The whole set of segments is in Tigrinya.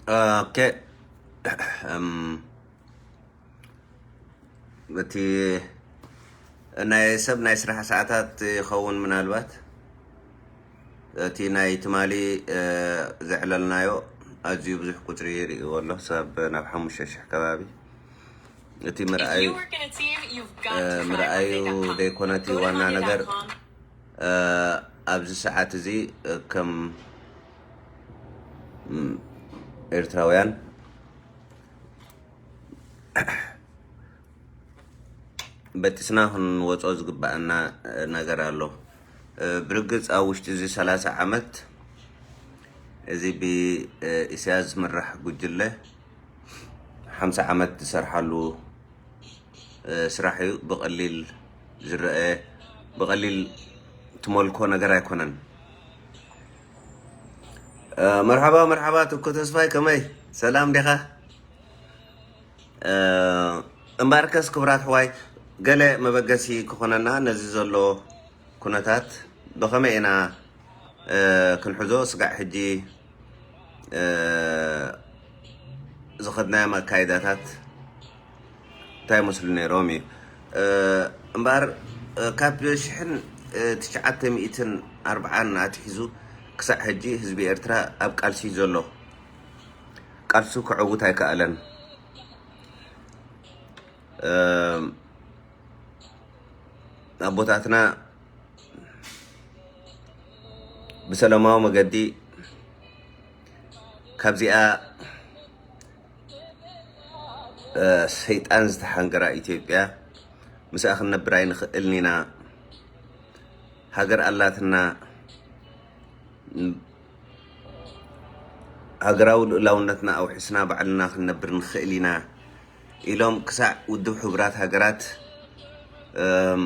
ኦኬ። እም፣ እቲ ናይ ሰብ ናይ ስራሕ ሰዓታት ይኸውን ምናልባት። እቲ ናይ ትማሊ፣ እ፣ ዘዕለልናዮ ኣዝዩ ብዙሕ ቁጽሪ ይርእይዎ ኣሎ፣ ሰብ ናብ ሓሙሽተ ሽሕ ከባቢ። እቲ ምርኣዩ፣ እ፣ ምርኣዩ ዘይኮነ እቲ ዋና ነገር፣ እ፣ ኣብዚ ሰዓት እዚ፣ እ፣ ከም፣ እም፣ ኤርትራውያን በጢስና ክንወጾ ዝግባኣና ነገር ኣሎ። ብርግጽ ኣብ ውሽጢ እዚ ሰላሳ ዓመት እዚ ብኢሳያስ ዝምራሕ ጉጅለ ሓምሳ ዓመት ዝሰርሓሉ ስራሕ እዩ። ብቐሊል ዝረአ፣ ብቐሊል ትመልኮ ነገር ኣይኮነን። መርሓባ፣ መርሓባ ትኩ ተስፋይ፣ ከመይ፣ ሰላም ዲኻ? እ፣ እምበኣርከስ ክቡራት ኣሕዋይ፣ ገለ መበገሲ ክኾነና ነዚ ዘሎ ኩነታት ብኸመይ ኢና፣ እ፣ ክንሕዞ? ስጋዕ ሕጂ፣ እ፣ ዝኸድናዮም ኣካይዳታት እንታይ ይመስሉ ነይሮም እዩ? እ፣ እምበኣር፣ እ፣ ካብ ሽሕን ትሽዓተ ሚእትን ኣርብዓን ኣትሒዙ ክሳዕ ሕጂ ህዝቢ ኤርትራ ኣብ ቃልሲ እዩ ዘሎ። ቃልሱ ክዕውት ኣይከኣለን። እም፣ ኣቦታትና ብሰላማዊ መገዲ ካብዚኣ፣ እ፣ ሰይጣን ዝተሓንገራ ኢትዮጵያ ምስኣ ክንነብር ኣይንኽእልን ኢና። ሃገር ኣላትና፣ ሃገራዊ ልኡላውነትና ኣውሒስና ባዕልና ክንነብር ንኽእል ኢና ኢሎም ክሳዕ ውድብ ሕቡራት ሃገራት፣ እም፣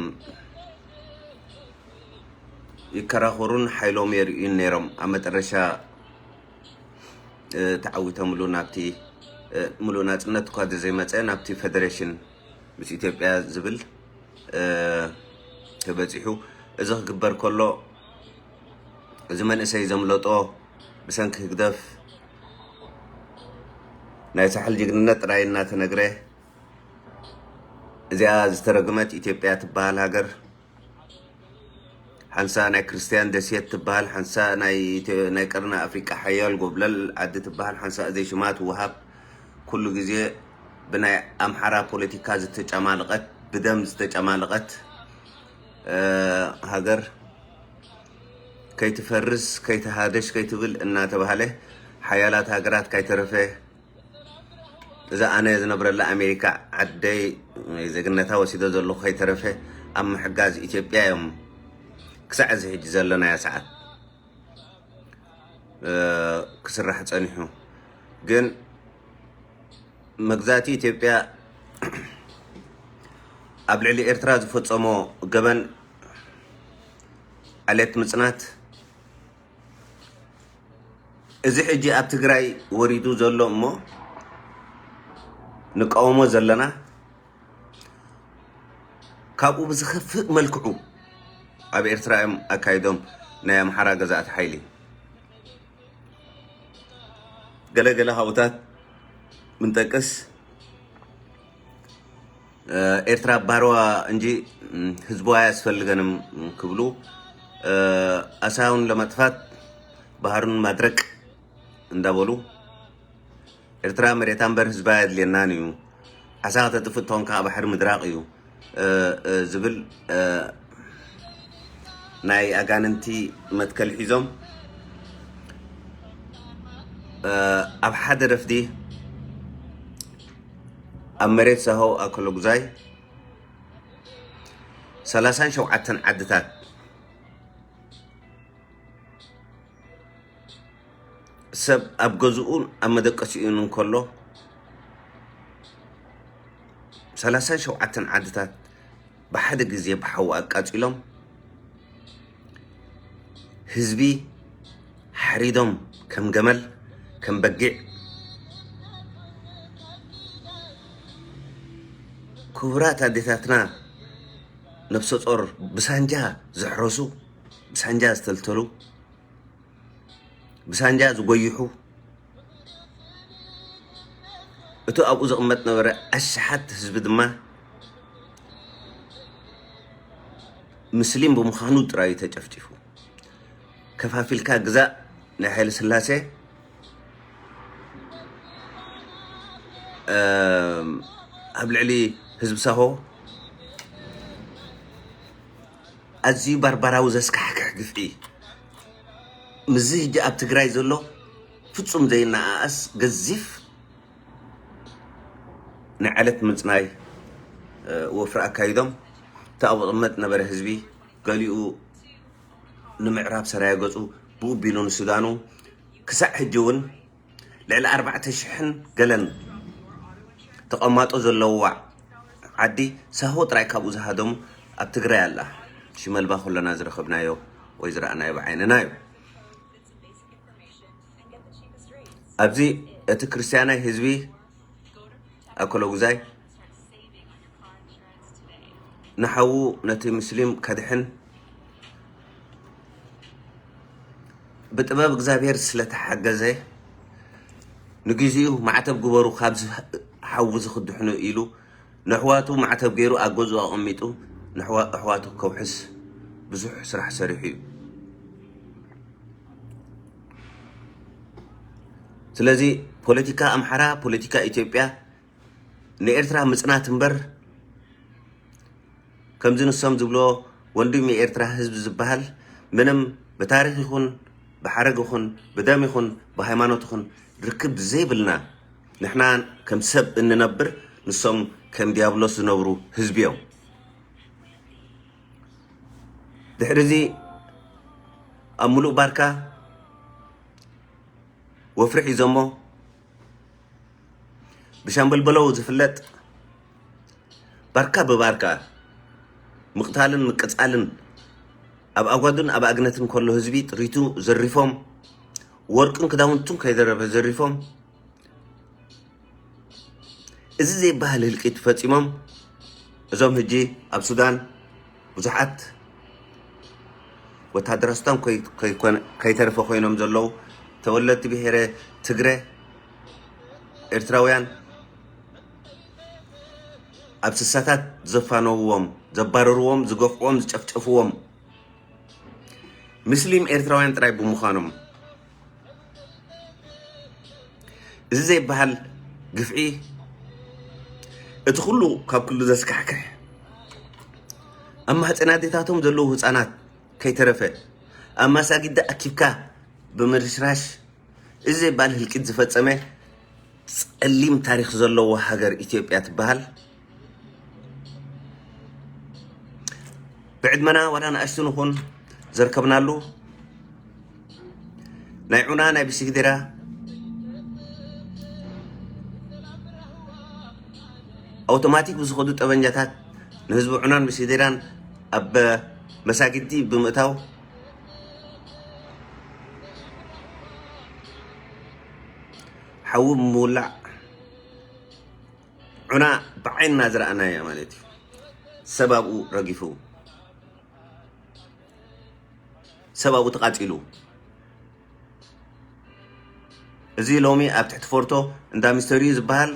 ይከራኸሩን ሓይሎም የርእዩን ነይሮም። ኣብ መጠረሻ፣ እ፣ ተዓዊቶምሉ ናብቲ፣ እ፣ ምሉእ ናጽነት እኳ ዘይመጸ ናብቲ ፌደሬሽን ምስ ኢትዮጵያ ዝብል፣ እ፣ ተበጺሑ። እዚ ክግበር ከሎ፣ እዚ መንእሰይ ዘምለጦ ብሰንኪ ህግደፍ ናይ ሳሕል ጅግንነት ጥራይ እናተነግረ፣ እዚኣ ዝተረግመት ኢትዮጵያ ትበሃል ሃገር፣ ሓንሳ ናይ ክርስትያን ደሴት ትበሃል፣ ሓንሳ ናይ ኢትዮ-፣ ናይ ቀርኒ ኣፍሪቃ ሓያል ጎብለል ዓዲ ትበሃል፣ ሓንሳ ዘይሽማ ትወሃብ፣ ኩሉ ግዜ ብናይ ኣምሓራ ፖለቲካ ዝተጨማለቐት፣ ብደም ዝተጨማለቐት፣ እ፣ ሃገር ከይትፈርስ፣ ከይትሃደሽ፣ ከይትብል እናተባህለ ሓያላት ሃገራት ካይተረፈ፣ እዛ ኣነ ዝነብረላ ኣሜሪካ ዓደይ ዜግነታ ወሲዶ ዘለኹ ከይተረፈ ኣብ ምሕጋዝ ኢትዮጵያ እዮም ክሳዕ እዚ ሕጂ ዘለናዮ ሰዓት፣ እ፣ ክስራሕ ጸኒሑ። ግን መግዛእቲ ኢትዮጵያ ኣብ ልዕሊ ኤርትራ ዝፈጸሞ ገበን፣ ዓሌት ምጽናት፣ እዚ ሕጂ ኣብ ትግራይ ወሪዱ ዘሎ እሞ ንቃወሞ ዘለና፣ ካብኡ ብዝኸፍእ መልክዑ ኣብ ኤርትራ እዮም ኣካይዶም፣ ናይ ኣምሓራ ገዛእቲ ሓይሊ። ገለ ገለ ካብኡታት ምንጠቅስ፣ እ፣ ኤርትራ ባርዋ እንጂ፣ እም፣ ህዝቡ ኣያስፈልገንም ክብሉ፣ እ፣ ኣሳውን ለመጥፋት ባህሩን ማድረቅ እንዳበሉ፣ ኤርትራ መሬታ እምበር ህዝባ ኣየድልየናን እዩ፣ ዓሳ ከተጥፍእ እንተኾንካ ኣብ ባሕሪ ምድራቕ እዩ፣ እ፣ እ፣ ዝብል፣ እ፣ ናይ ኣጋንንቲ መትከል ሒዞም፣ እ፣ ኣብ ሓደ ረፍዲ ኣብ መሬት ሳሆ ኣከለጉዛይ ሰላሳን ሸውዓተን ዓድታት ሰብ ኣብ ገዝኡን ኣብ መደቀሲኡን እንከሎ፣ ሰላሳን ሸውዓተን ዓድታት ብሓደ ግዜ ብሓዊ ኣቃጺሎም፣ ህዝቢ ሓሪዶም ከም ገመል፣ ከም በጊዕ፣ ክቡራት ኣዴታትና ነፍሰ ጾር ብሳንጃ ዘሕረሱ፣ ብሳንጃ ዝተልተሉ፣ ብሳንጃ ዝጎይሑ፣ እቲ ኣብኡ ዝቕመጥ ነበረ ኣሽሓት ህዝቢ ድማ ምስሊም ብምዃኑ ጥራይ ተጨፍጭፉ። ከፋፊልካ ግዛእ ናይ ሓይለ ስላሴ ኣብ ልዕሊ ህዝቢ ሳሆ ኣዝዩ ባርባራዊ ዘስካሕክሕ ግፍዒ፣ ምስዚ ሕጂ ኣብ ትግራይ ዘሎ ፍጹም ዘይነኣኣስ ገዚፍ ናይ ዕለት ምጽናይ ወፍሪ ኣካይዶም። እቲ ኣብ ዝቕመጥ ነበረ ህዝቢ፣ ገሊኡ ንምዕራብ ሰራየ ገጹ ብኡ ቢሉ ንሱዳኑ። ክሳዕ ሕጂ እውን ልዕሊ ኣርባዕተ ሽሕን ገለን ተቐማጦ ዘለዋ ዓዲ ሳሆ ጥራይ ካብኡ ዝሃደሙ ኣብ ትግራይ ኣላ። ሽመልባ ኩለና ዝረኸብናዮ ወይ ዝረኣናዮ ብዓይንና እዩ። ኣብዚ እቲ ክርስትያናይ ህዝቢ ኣከለጉዛይ ንሓዉ ነቲ ምስሊም ከድሕን ብጥበብ እግዚኣብሔር ስለተሓገዘ፣ ንግዚኡ ማዕተብ ግበሩ፣ ካብዚ ሓዊ ዝኽድሕኑ ኢሉ ንኣሕዋቱ ማዕተብ ገይሩ ኣብ ገዝኡ ኣቐሚጡ ንኣሕዋቱ ከውሕስ ብዙሕ ስራሕ ሰሪሑ እዩ። ስለዚ ፖለቲካ ኣምሓራ፣ ፖለቲካ ኢትዮጵያ ንኤርትራ ምጽናት እምበር፣ ከምዚ ንሶም ዝብሎ ወንድም የኤርትራ ህዝቢ ዝበሃል ምንም ብታሪኽ ይኹን ብሓረግ ይኹን ብደም ይኹን ብሃይማኖት ይኹን ርክብ ዘይብልና፣ ንሕና ከም ሰብ እንነብር፣ ንሶም ከም ዲያብሎስ ዝነብሩ ህዝቢ እዮም። ድሕሪ እዚ ኣብ ሙሉእ ባርካ ወፍሪ ሒዞሞ ብሻምበል በለው ዝፍለጥ፣ ባርካ ብባርካ ምቕታልን ምቅጻልን፣ ኣብ ኣጓዱን ኣብ ኣግነትን ከሎ ህዝቢ ጥሪቱ ዘሪፎም፣ ወርቅን ክዳውንቱን ከይደረበ ዘሪፎም፣ እዚ ዘይበሃል ህልቂት ፈጺሞም። እዞም ህጂ ኣብ ሱዳን ብዙሓት ወታደራት ሱዳን ከይተረፈ ኮይኖም ዘለዉ ተወለድቲ ብሄረ ትግረ ኤርትራውያን፣ ኣብ ስሳታት ዘፋነውዎም፣ ዘባረርዎም፣ ዝገፍዕዎም፣ ዝጨፍጨፍዎም ምስሊም ኤርትራውያን ጥራይ ብምዃኖም፣ እዚ ዘይበሃል ግፍዒ፣ እቲ ኩሉ ካብ ኩሉ ዘስካሕክሕ፣ ኣብ ማህፀን ኣዴታቶም ዘለዉ ህፃናት ከይተረፈ ኣብ ማሳጊዳ ኣኪብካ ብምርሽራሽ፣ እዚ ዘይበሃል ህልቂት ዝፈጸመ ጸሊም ታሪኽ ዘለዎ ሃገር ኢትዮጵያ ትበሃል። ብዕድመና ዋላ ንኣሽቱ ንኹን ዘርከብናሉ ናይ ዑና ናይ ብሲግዴራ ኣውቶማቲክ ብዝኸዱ ጠበንጃታት ንህዝቢ ዑናን ብሲግዴራን ኣብ መሳጊዲ ብምእታው ሓዊ ብምውላዕ ዑና ብዓይንና ዝረኣናያ ማለት እዩ። ሰብ ኣብኡ ረጊፉ፣ ሰብ ኣብኡ ተቓጺሉ። እዚ ሎሚ ኣብ ትሕቲ ፎርቶ እንዳ ሚስተርዩ ዝበሃል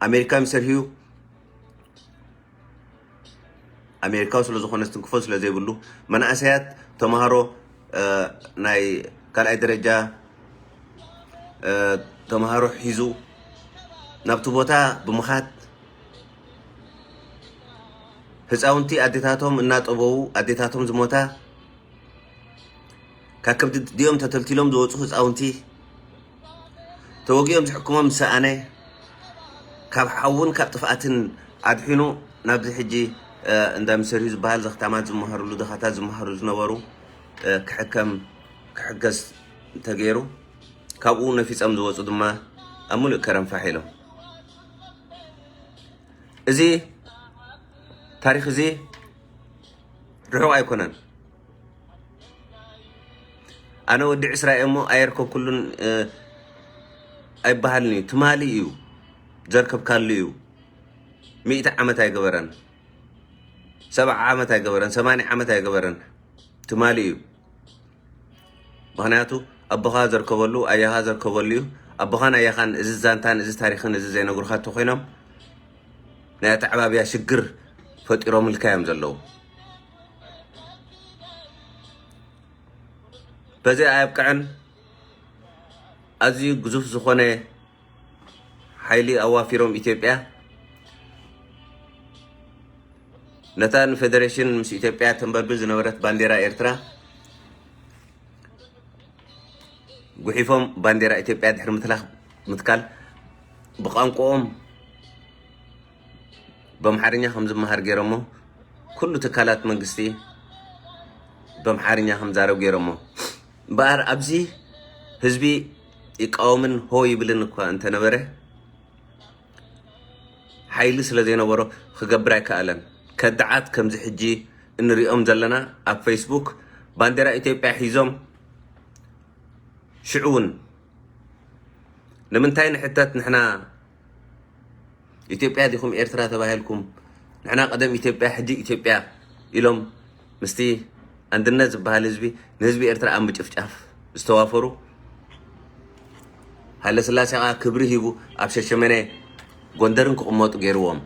ኣሜሪካ ሚስተር ህዩ ኣሜሪካዊ ስለ ዝኾነ ዝትንክፎ ስለ ዘይብሉ፣ መናእሰያት ተምሃሮ ናይ ካልኣይ ደረጃ ተምሃሮ ሒዙ ናብቲ ቦታ ብምኻድ ህፃውንቲ ኣዴታቶም እናጠበዉ ኣዴታቶም ዝሞታ ካብ ከብዲ ድኦም ተተልቲሎም ዝወፁ ህፃውንቲ ተወጊኦም ዝሕክሞም ዝሰኣነ ካብ ሓውን ካብ ጥፍኣትን ኣድሒኑ ናብዚ ሕጂ እንዳ ምሰርዩ ዝበሃል ዘኽታማት ዝመሃሩሉ ድኻታት ዝመሃሩ ዝነበሩ ክሕከም ክሕገዝ ተገይሩ ካብኡ ነፊፀም ዝወፁ ድማ ኣብ ሙሉእ ከረንፋሕ ኢሎም። እዚ ታሪኽ እዚ ርሑቕ ኣይኮነን። ኣነ ወዲ ዕስራ እየ እሞ ኣየርከብኩሉን ኣይበሃልን እዩ። ትማሊ እዩ ዘርከብካሉ እዩ። ሚእቲ ዓመት ኣይገበረን፣ ሰብዓ ዓመት ኣይገበረን፣ ሰማንያ ዓመት ኣይገበረን። ትማሊ እዩ። ምኽንያቱ ኣቦኻ ዘርከበሉ ኣያኻ ዘርከበሉ እዩ። ኣቦኻን ኣያኻን እዚ ዛንታን እዚ ታሪኽን እዚ ዘይነግሩኻ እንተኾይኖም ናይ ኣተዓባብያ ሽግር ፈጢሮምልካ እዮም ዘለዉ። በዚ ኣየብቅዐን ኣዝዩ ግዙፍ ዝኾነ ሓይሊ ኣዋፊሮም ኢትዮጵያ ነታ ንፌደሬሽን ምስ ኢትዮጵያ ተንበርብል ዝነበረት ባንዴራ ኤርትራ ጉሒፎም ባንዴራ ኢትዮጵያ ድሕሪ ምትላኽ ምትካል ብቋንቋኦም በምሓርኛ ከም ዝመሃር ገይሮሞ ኩሉ ትካላት መንግስቲ በምሓርኛ ከም ዛረብ ገይሮሞ እምበኣር ኣብዚ ህዝቢ ይቃወምን ሆ ይብልን እኳ እንተነበረ ሓይሊ ስለ ዘይነበሮ ክገብር ኣይከኣለን። ከዳዓት ከምዚ ሕጂ እንሪኦም ዘለና ኣብ ፌስቡክ ባንዴራ ኢትዮጵያ ሒዞም ሽዑ እውን ንምንታይ ንሕተት ንሕና ኢትዮጵያ ዲኹም ኤርትራ ተባሂልኩም ንሕና ቀደም ኢትዮጵያ ሕጂ ኢትዮጵያ ኢሎም ምስቲ ኣንድነት ዝበሃል ህዝቢ ንህዝቢ ኤርትራ ኣብ ምጭፍጫፍ ዝተዋፈሩ ሃይለስላሴ ከዓ ክብሪ ሂቡ ኣብ ሸሸመኔ ጎንደርን ክቕመጡ ገይርዎም።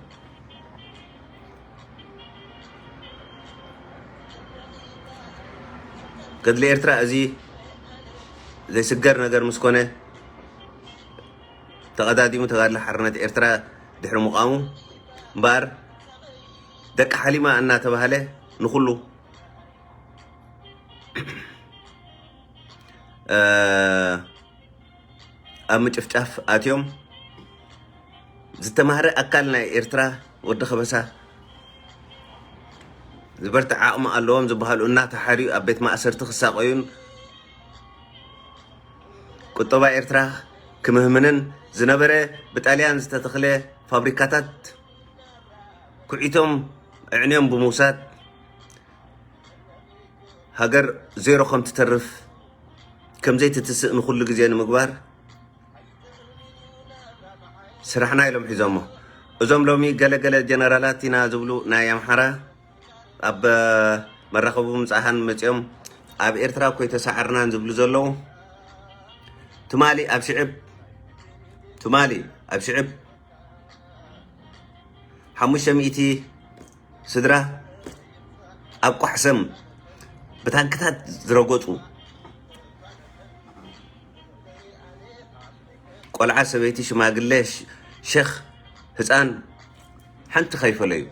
ገድሊ ኤርትራ እዚ ዘይስገር ነገር ምስ ኮነ ተቐዳዲሙ ተጋድሎ ሓርነት ኤርትራ ድሕሪ ምቋሙ እምበኣር ደቂ ሓሊማ እናተባህለ ንኹሉ ኣብ ምጭፍጫፍ ኣትዮም ዝተማህረ ኣካል ናይ ኤርትራ ወዲ ከበሳ ዝበርትዕ ዓቕሚ ኣለዎም ዝበሃሉ እናተሓርዩ ኣብ ቤት ማእሰርቲ ክሳቐዩን ቁጠባ ኤርትራ ክምህምንን ዝነበረ ብጣልያን ዝተተኽለ ፋብሪካታት ኩዒቶም ኣዕንዮም ብምውሳድ ሃገር ዜሮ ከም ትተርፍ ከም ዘይትትስእ ንኹሉ ግዜ ንምግባር ስራሕና ኢሎም ሒዞሞ። እዞም ሎሚ ገለገለ ጀነራላት ኢና ዝብሉ ናይ ኣምሓራ ኣብ መራኸቢ ምጽኣሃን መጺኦም ኣብ ኤርትራ እኮ ኣይተሳዓርናን ዝብሉ ዘለዉ ትማሊ ኣብ ሽዕብ ትማሊ ኣብ ሽዕብ ሓሙሽተ ሚእቲ ስድራ ኣብ ቋሕሰም ብታንክታት ዝረገጹ ቆልዓ ሰበይቲ ሽማግለ ሸኽ ህፃን ሓንቲ ከይፈለዩ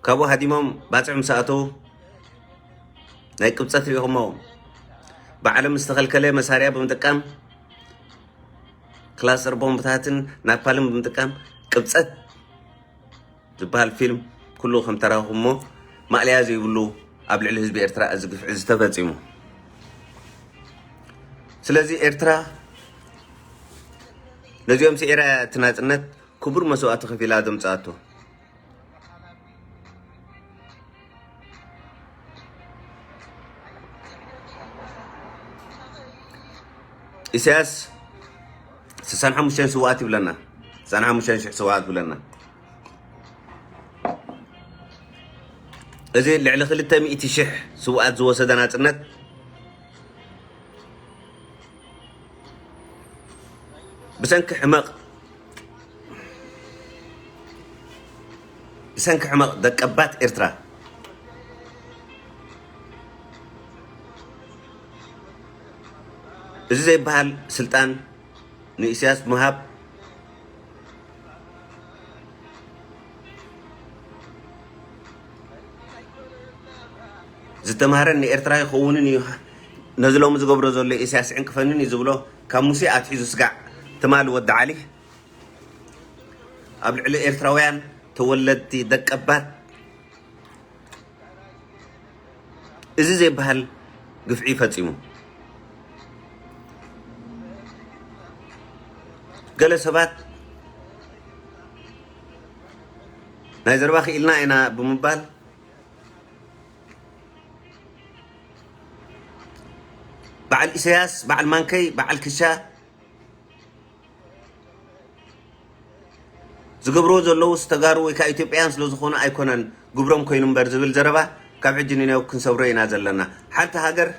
ካብኡ ሃዲሞም ባፅዕ ምስ ኣተዉ ናይ ቅብፀት ሪኢኹሞ ብዓለም ዝተኸልከለ መሳርያ ብምጥቃም ክላስተር ቦምብታትን ናፓልን ብምጥቃም ቅብፀት ዝበሃል ፊልም ኩሉ ከም ተራኹሞ ማእለያ ዘይብሉ ኣብ ልዕሊ ህዝቢ ኤርትራ እዚ ግፍዒ ዝተፈፂሙ ስለዚ ኤርትራ ነዚኦም ስዒራ እቲ ናፅነት ክቡር መስዋእቲ ከፊላ ዘምፅኣቶ ኢሳያስ ስሳን ሓሙሽተን ስውኣት ይብለና ስሳን ሓሙሽተን ሽሕ ስውኣት ይብለና እዚ ልዕሊ ክልተ ሚእቲ ሽሕ ስውኣት ዝወሰደ ናፅነት ብሰንኪ ሕመቕ ብሰንኪ ሕመቕ ደቀባት ኤርትራ እዚ ዘይበሃል ስልጣን ንኢሳያስ ምሃብ ዝተማህረን ንኤርትራ ይኸውንን እዩ ነዚ ሎሚ ዝገብሮ ዘሎ ኢሳያስ ዕንቅፈንን እዩ ዝብሎ ካብ ሙሴ ኣትሒዙ ስጋዕ ትማሊ ወዲ ዓሊ ኣብ ልዕሊ ኤርትራውያን ተወለድቲ ደቀባት እዚ ዘይበሃል ግፍዒ ፈፂሙ ገለ ሰባት ናይ ዘረባ ክኢልና ኢና ብምባል በዓል ኢሳያስ በዓል ማንከይ በዓል ክሻ ዝገብርዎ ዘለዉ ዝተጋሩ ወይ ከዓ ኢትዮጵያን ስለ ዝኾኑ ኣይኮነን ግብሮም ኮይኑ እምበር ዝብል ዘረባ ካብ ሕጂ ንነው ክንሰብሮ ኢና ዘለና ሓንቲ ሃገር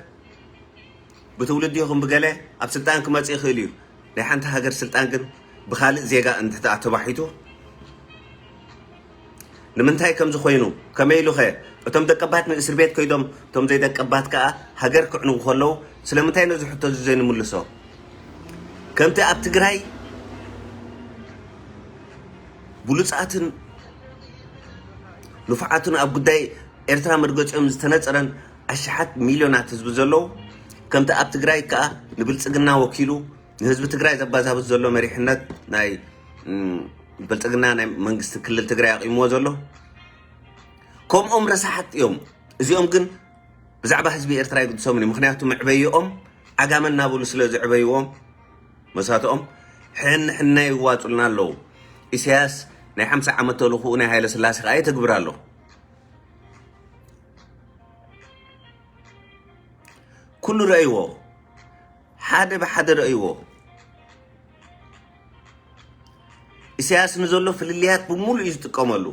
ብትውልዲ ይኹን ብገለ ኣብ ስልጣን ክመጽእ ይኽእል እዩ። ናይ ሓንቲ ሃገር ስልጣን ግን ብኻልእ ዜጋ እንድሕር ተባሒቱ ንምንታይ ከምዚ ኮይኑ፣ ከመይ ኢሉኸ እቶም ደቀባት ንእስር ቤት ከይዶም፣ እቶም ዘይደቀባት ከኣ ሃገር ክዕንዉ ከለዉ፣ ስለምንታይ ነዚ ሕቶ እዚ ዘይንምልሶ? ከምቲ ኣብ ትግራይ ብሉጻትን ንፉዓትን ኣብ ጉዳይ ኤርትራ መርገጺኦም ዝተነጸረን ኣሽሓት ሚልዮናት ህዝቢ ዘለዉ፣ ከምቲ ኣብ ትግራይ ከኣ ንብልጽግና ወኪሉ ንህዝቢ ትግራይ ዘባዛብስ ዘሎ መሪሕነት ናይ፣ እም፣ ብልጽግና ናይ መንግስቲ ክልል ትግራይ ኣቂምዎ ዘሎ፣ ከምኦም ረሳሓት እዮም። እዚኦም ግን ብዛዕባ ህዝቢ ኤርትራ ይግድሶምን እዩ። ምኽንያቱ መዕበይኦም ዓጋመ እናበሉ ስለ ዘዕበይዎም መሳትኦም ሕን ሕነ ይዋጹልና ኣለዉ። ኢሳያስ ናይ ሓምሳ ዓመት ተልእኾኡ ናይ ሃይለ ስላሴ ከኣ ይተግብር ኣሎ። ኩሉ ረእይዎ፣ ሓደ ብሓደ ረእይዎ። ኢሳያስ ንዘሎ ፍልልያት ብምሉእ እዩ ዝጥቀመሉ።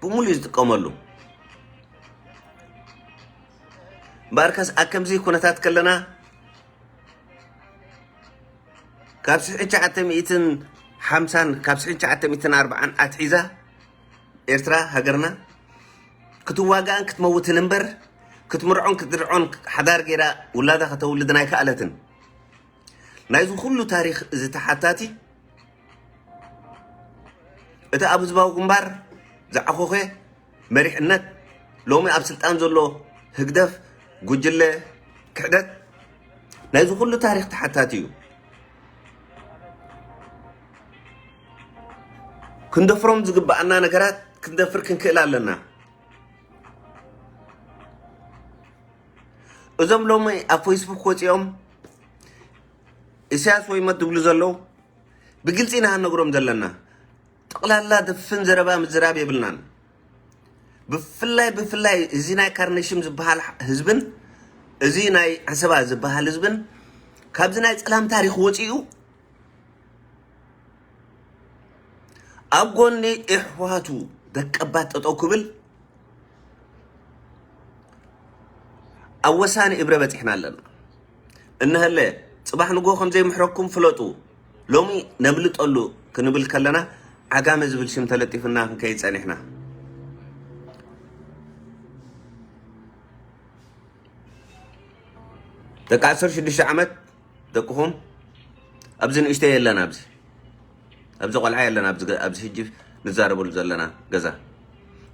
ብምሉእ እዩ ዝጥቀመሉ። እምበኣርከስ ኣብ ከምዚ ኩነታት ከለና ካብ ሽሕን ትሽዓተ ሚእትን ሓምሳን ካብ ሽሕን ትሽዓተ ሚእትን ኣርብዓን ኣትሒዛ ኤርትራ ሃገርና ክትዋጋእን ክትመውትን እምበር ክትምርዖን ክትድርዖን ሓዳር ገይራ ውላዳ ከተውልድን ኣይከኣለትን። ናይዚ ኩሉ ታሪኽ እዚ ተሓታቲ እቲ ኣብ ህዝባዊ ግንባር ዝዓኾኸ መሪሕነት፣ ሎሚ ኣብ ስልጣን ዘሎ ህግደፍ ጉጅለ ክሕደት ናይዚ ኩሉ ታሪኽ ተሓታቲ እዩ። ክንደፍሮም ዝግብኣና ነገራት ክንደፍር ክንክእል ኣለና። እዞም ሎሚ ኣብ ፌስቡክ ወፂኦም ኢሳያስ ወይ ሞት ዝብሉ ዘለዉ ብግልፂ ኢና ክንነግሮም ዘለና። ጠቕላላ ድፍን ዘረባ ምዝራብ የብልናን። ብፍላይ ብፍላይ እዚ ናይ ካርነሽም ዝበሃል ህዝብን እዚ ናይ ዓሰባ ዝበሃል ህዝብን ካብዚ ናይ ጸላም ታሪኽ ወጺኡ ኣብ ጎኒ ኣሕዋቱ ደቀባት ጠጠው ክብል ኣብ ወሳኒ እብረ በጺሕና ኣለና። እነሀለ ጽባሕ ንግሆ ከም ዘይምሕረኩም ፍለጡ። ሎሚ ነምልጠሉ ክንብል ከለና ዓጋመ ዝብል ሽም ተለጢፍና ክንከይድ ጸኒሕና። ደቂ ዓሰርተ ሽዱሽተ ዓመት ደቅኹም ኣብዚ ንእሽተይ የለን፣ ኣብዚ ኣብዚ ቆልዓ የለን፣ ኣብዚ ገ- ኣብዚ ሕጂ ንዛረበሉ ዘለና ገዛ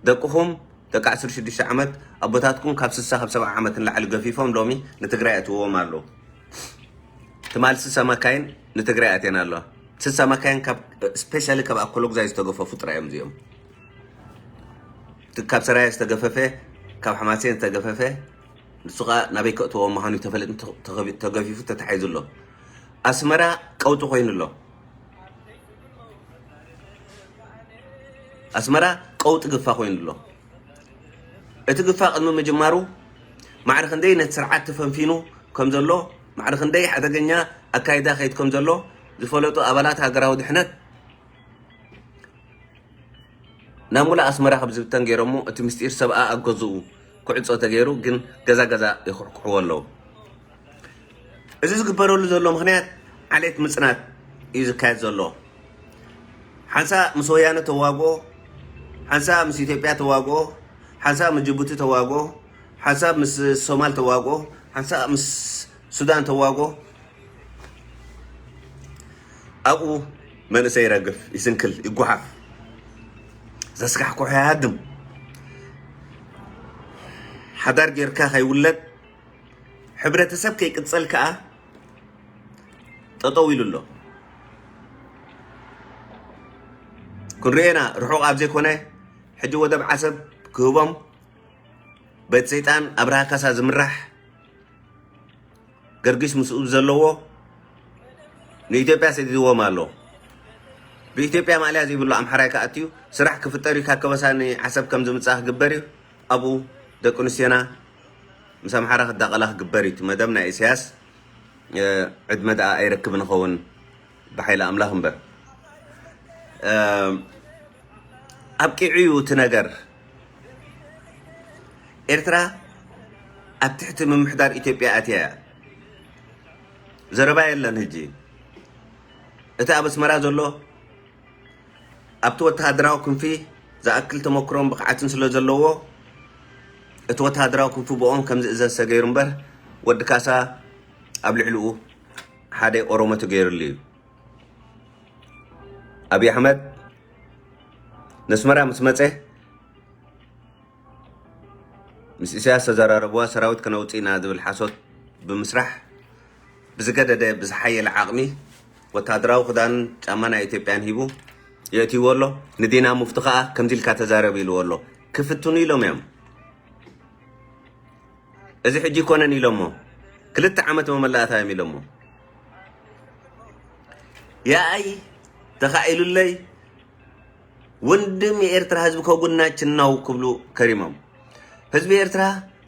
ደቅኹም ደቂ ዓሰርተ ሽዱሽተ ዓመት ኣቦታትኩም ካብ ስሳ ካብ ሰብዓ ዓመት ንላዕሊ ገፊፎም ሎሚ ንትግራይ ኣትዎም ኣለዉ። ትማል ስሳ መካይን ንትግራይ ኣትየን ኣለዋ። ስሳ መካይን ካብ ስፔሻሊ ካብ ኣኮሎግዛይ ዝተገፈፉ ጥራይ እዮም እዚኦም። እቲ ካብ ሰራየ ዝተገፈፈ ካብ ሓማሴን ዝተገፈፈ ንሱ ከዓ ናበይ ከእትዎ ምዃኑ ተፈለጥ ተገፊፉ ተታሒዙ ኣሎ። ኣስመራ ቀውጢ ኮይኑ ኣሎ። ኣስመራ ቀውጢ ግፋ ኮይኑ ኣሎ። እቲ ግፋ ቅድሚ ምጅማሩ ማዕረ ክንደይ ነቲ ስርዓት ተፈንፊኑ ከም ዘሎ ማዕረ ክንደይ ሓደገኛ ኣካይዳ ከይድ ከም ዘሎ ዝፈለጡ ኣባላት ሃገራዊ ድሕነት ናብ ሙሉእ ኣስመራ ከም ዝብተን ገይሮሞ እቲ ምስጢር ሰብኣ ኣብ ገዝኡ ክዕጾ ተገይሩ ግን ገዛ ገዛ ይኩሕኩሕዎ ኣለዉ። እዚ ዝግበረሉ ዘሎ ምኽንያት ዓሌት ምጽናት እዩ ዝካየድ ዘሎ። ሓንሳእ ምስ ወያነ ተዋግኦ፣ ሓንሳእ ምስ ኢትዮጵያ ተዋግኦ፣ ሓንሳእ ምስ ጅቡቲ ተዋግኦ፣ ሓንሳእ ምስ ሶማል ተዋግኦ፣ ሓንሳእ ምስ ሱዳን ተዋግኦ። ኣብኡ መንእሰይ ይረግፍ፣ ይስንክል፣ ይጓሓፍ፣ ዘስካሕኩሖ ይሃድም። ሓዳር ጌርካ ከይውለድ ሕብረተሰብ ከይቅጸል ከኣ ጠጠው ኢሉ ኣሎ። ክንሪኦ ኢና ርሑቕ ኣብ ዘይኮነ ሕጂ ወደብ ዓሰብ ክህቦም በቲ ሰይጣን ኣብርሃ ካሳ ዝምራሕ ገርጊስ ምስኡ ዘለዎ ንኢትዮጵያ ሰዲድዎም ኣሎ። ብኢትዮጵያ ማእለያ ዘይብሉ ኣምሓራይ ክኣትዩ ስራሕ ክፍጠር እዩ። ካብ ከበሳ ንዓሰብ ከም ዝምጻእ ክግበር እዩ። ኣብኡ ደቂ ኣንስትዮና ምስ ኣምሓራ ክዳቐላ ክግበር እዩ። እቲ መደብ ናይ ኢሳያስ ዕድመ ደኣ ኣይረክብን ይኸውን ብሓይሊ ኣምላኽ እምበር። ኣብቂዑ እዩ እቲ ነገር። ኤርትራ ኣብ ትሕቲ ምምሕዳር ኢትዮጵያ ኣትያ እያ። ዘረባ የለን። ሕጂ እቲ ኣብ ኣስመራ ዘሎ ኣብቲ ወተሃደራዊ ክንፊ ዝኣክል ተመክሮን ብቕዓትን ስለ ዘለዎ፣ እቲ ወተሃደራዊ ክንፊ ብኦም ከም ዝእዘዝ ተገይሩ እምበር፣ ወዲ ካሳ ኣብ ልዕሊኡ ሓደ ኦሮሞ ተገይሩሉ እዩ። ኣብይ ኣሕመድ ነስመራ ምስ መጸ፣ ምስ ኢሳያስ ተዘራረብዋ፣ ሰራዊት ከነውጽእ ኢና ዝብል ሓሶት ብምስራሕ፣ ብዝገደደ ብዝሓየለ ዓቕሚ ወተሃደራዊ ክዳንን ጫማ ናይ ኢትዮጵያን ሂቡ የእትይዎ ኣሎ። ንዲና ሙፍቲ ከኣ ከምዚ ኢልካ ተዛረብ ኢልዎ ኣሎ። ክፍትኑ ኢሎም እዮም። እዚ ሕጂ ይኮነን ኢሎሞ፣ ክልተ ዓመት መመላእታ እዮም ኢሎሞ። ያኣይ ተኻኢሉለይ፣ ወንድም የኤርትራ ህዝቢ ከጉናችን ነው ክብሉ ከሪሞም። ህዝቢ ኤርትራ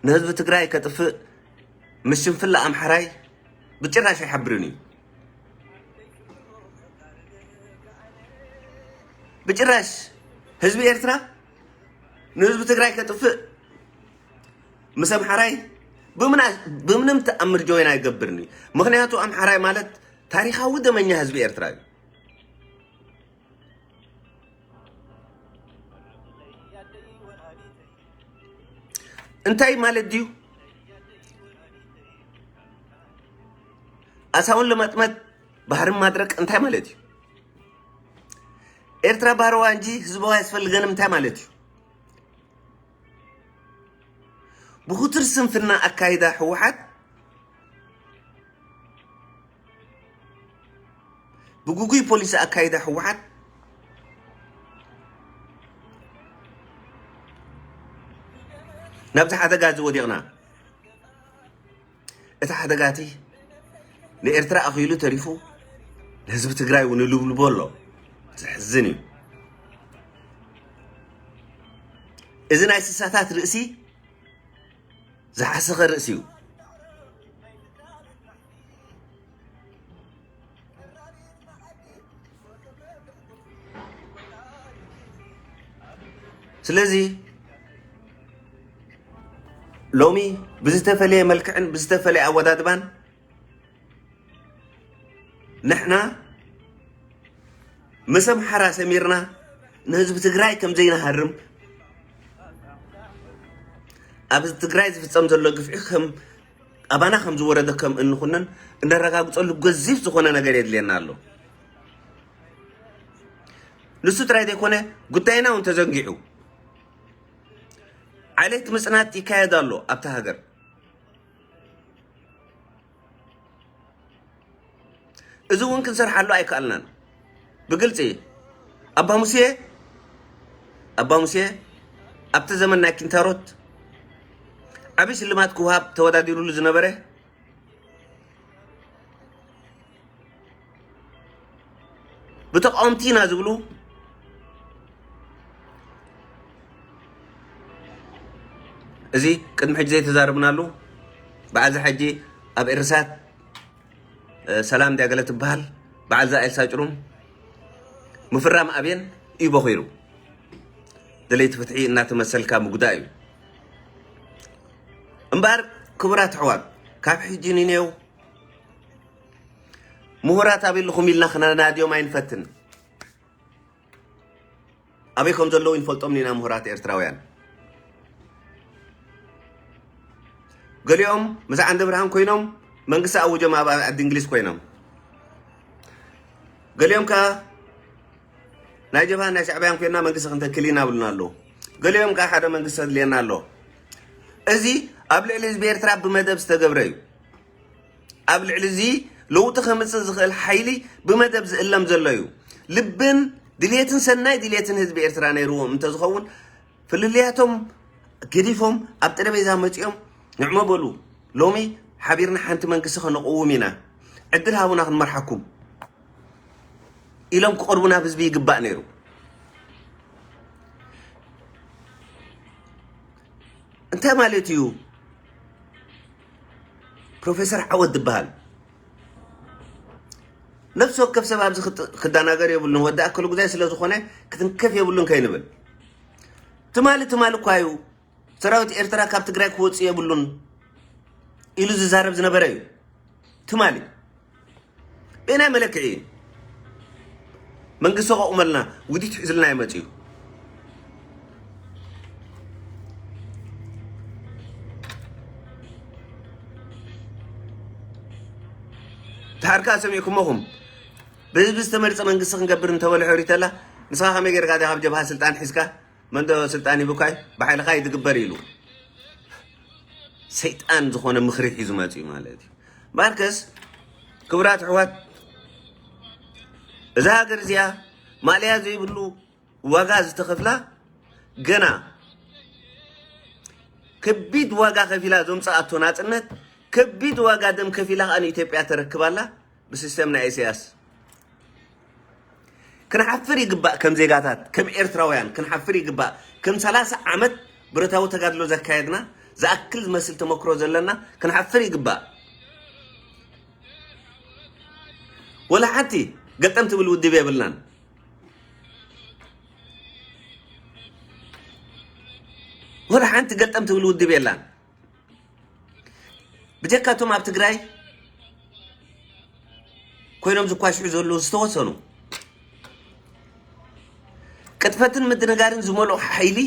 ንህዝቢ ትግራይ ከጥፍእ ምስ ሽንፍላ ኣምሓራይ ብጭራሽ ኣይሓብርን እዩ። ብጭራሽ ህዝቢ ኤርትራ ንህዝቢ ትግራይ ከጥፍእ ምስ ኣምሓራይ ብምና-፣ ብምንም ተኣምር ጆይን ኣይገብርን እዩ። ምኽንያቱ ኣምሓራይ ማለት ታሪኻዊ ደመኛ ህዝቢ ኤርትራ እዩ። እንታይ ማለት ድዩ? ኣሳውን ለማጥመት ባህርን ማድረቅ እንታይ ማለት እዩ? ኤርትራ ባህርዋ እንጂ ህዝባዊ ኣያስፈልገንም እንታይ ማለት እዩ? ብኹትር ስንፍና ኣካይዳ ህወሓት፣ ብጉጉይ ፖሊሲ ኣካይዳ ህወሓት ናብዚ ሓደጋ እዚ ወዲቕና። እቲ ሓደጋ እቲ ንኤርትራ ኣኺሉ ተሪፉ ንህዝቢ ትግራይ እውን ልብልቦ ኣሎ። ዘሕዝን እዩ። እዚ ናይ ስሳታት ርእሲ ዝሓሰኸ ርእሲ እዩ። ስለዚ ሎሚ ብዝተፈለየ መልክዕን ብዝተፈለየ ኣወዳድባን ንሕና ምስ ኣምሓራ ሰሚርና ንህዝቢ ትግራይ ከም ዘይንሃርም፣ ኣብ ትግራይ ዝፍጸም ዘሎ ግፍዒ ከም ኣባና ከም ዝወረደ ከም እንኹንን እነረጋግጸሉ ገዚፍ ዝኾነ ነገር የድልየና ኣሎ። ንሱ ጥራይ ዘይኮነ፣ ጉዳይና እውን ተዘንጊዑ፣ ዓሌት ምጽናት ይካየድ ኣሎ ኣብታ ሃገር። እዚ እውን ክንሰርሓሉ ኣይከኣልናን። ብግልጺ ኣባ ሙሴ፣ ኣባ ሙሴ ኣብቲ ዘመን ናይ ኪንታሮት ዓቢ ሽልማት ክወሃብ ተወዳዲሩሉ ዝነበረ፣ ብተቃወምቲ ኢና ዝብሉ፣ እዚ ቅድሚ ሕጂ ዘይተዛረብናሉ፣ በዓል እዚ ሕጂ ኣብ ኤርሳት፣ እ፣ ሰላም እንድያ ገለ ትበሃል፣ በዓል እዛ ኤልሳ ጭሩም፣ ምፍራም ኣብየን እዩ በኺሩ። ደለይቲ ፍትሒ እናተመሰልካ ምጉዳእ እዩ። እምበኣር ክቡራት ኣሕዋት፣ ካብ ሕጂ ንኔው ምሁራት ኣበይ ኣለኹም ኢልና ክነናድዮም ኣይንፈትን። ኣበይ ከም ዘለዉ ይንፈልጦም ኢና ምሁራት ኤርትራውያን። ገሊኦም ምስ ዓንደ ብርሃን ኮይኖም መንግስቲ ኣውጆም ኣብ ዓዲ እንግሊዝ ኮይኖም። ገሊኦም ከኣ ናይ ጀብሃን ናይ ሻዕብያን ኮይና መንግስቲ ክንተክል ኢና ብሉና ኣለዉ። ገሊኦም ከኣ ሓደ መንግስቲ ኣድልየና ኣሎ። እዚ ኣብ ልዕሊ ህዝቢ ኤርትራ ብመደብ ዝተገብረ እዩ። ኣብ ልዕሊ እዚ ለውጢ ከምጽእ ዝኽእል ሓይሊ ብመደብ ዝእለም ዘሎ እዩ። ልብን ድልየትን ሰናይ ድልየትን ህዝቢ ኤርትራ ነይርዎም እንተዝኸውን ፍልልያቶም ገዲፎም ኣብ ጠረጴዛ መጺኦም ንዕሞ በሉ ሎሚ ሓቢርና ሓንቲ መንግስቲ ከነቕውም ኢና ዕድል ሃቡና ክንመርሓኩም ኢሎም ክቐርቡ ናብ ህዝቢ ይግባእ ነይሩ። እንታይ ማለት እዩ? ፕሮፌሰር ዓወት ዝበሃል ነፍሲ ወከፍ ሰብ ኣብዚ ክዳናገር የብሉን። ወዲ ኣክሉ ጉዳይ ስለ ዝኾነ ክትንከፍ የብሉን ከይንብል ትማሊ ትማሊ እኳ እዩ ሰራዊት ኤርትራ ካብ ትግራይ ክወፅእ የብሉን ኢሉ ዝዛረብ ዝነበረ እዩ። ትማሊ ብናይ መለክዒ መንግስቲ ከቑመልና ውዲት ሒዝልና ይመፅእ እዩ። ተሓርካ ሰሚዕኩሞኹም ብህዝቢ ዝተመርፀ መንግስቲ ክንገብር እንተበለ ሕሪተላ ንስኻ ከመይ ጌርካ ዲኻ ካብ ጀብሃ ስልጣን ሒዝካ መንዶ ስልጣን ይብካይ ብሓይልኻ ይድግበር ኢሉ ሰይጣን ዝኾነ ምኽሪ ሒዙ መፅኡ ማለት እዩ። ማርከስ ክቡራት ኣሕዋት እዛ ሃገር እዚኣ ማእለያ ዘይብሉ ዋጋ ዝተኸፍላ ገና ከቢድ ዋጋ ከፊላ ዘምፀኣቶ ናፅነት ከቢድ ዋጋ ደም ከፊላ ከኣ ንኢትዮጵያ ተረክባላ ብሲስተም ናይ ኢሳያስ። ክንሓፍር ይግባእ ከም ዜጋታት ከም ኤርትራውያን ክንሓፍር ይግባእ። ከም ሰላሳ ዓመት ብረታዊ ተጋድሎ ዘካየድና ዝኣክል ዝመስል ተመክሮ ዘለና ክንሓፍር ይግባእ። ወላ ሓንቲ ገልጠም ትብል ውድብ የብልናን። ወላ ሓንቲ ገልጠም ትብል ውድብ የላን። ብጀካቶም ኣብ ትግራይ ኮይኖም ዝኳሽሑ ዘለዉ ዝተወሰኑ ቅጥፈትን ምድንጋርን ዝመልኦ ሓይሊ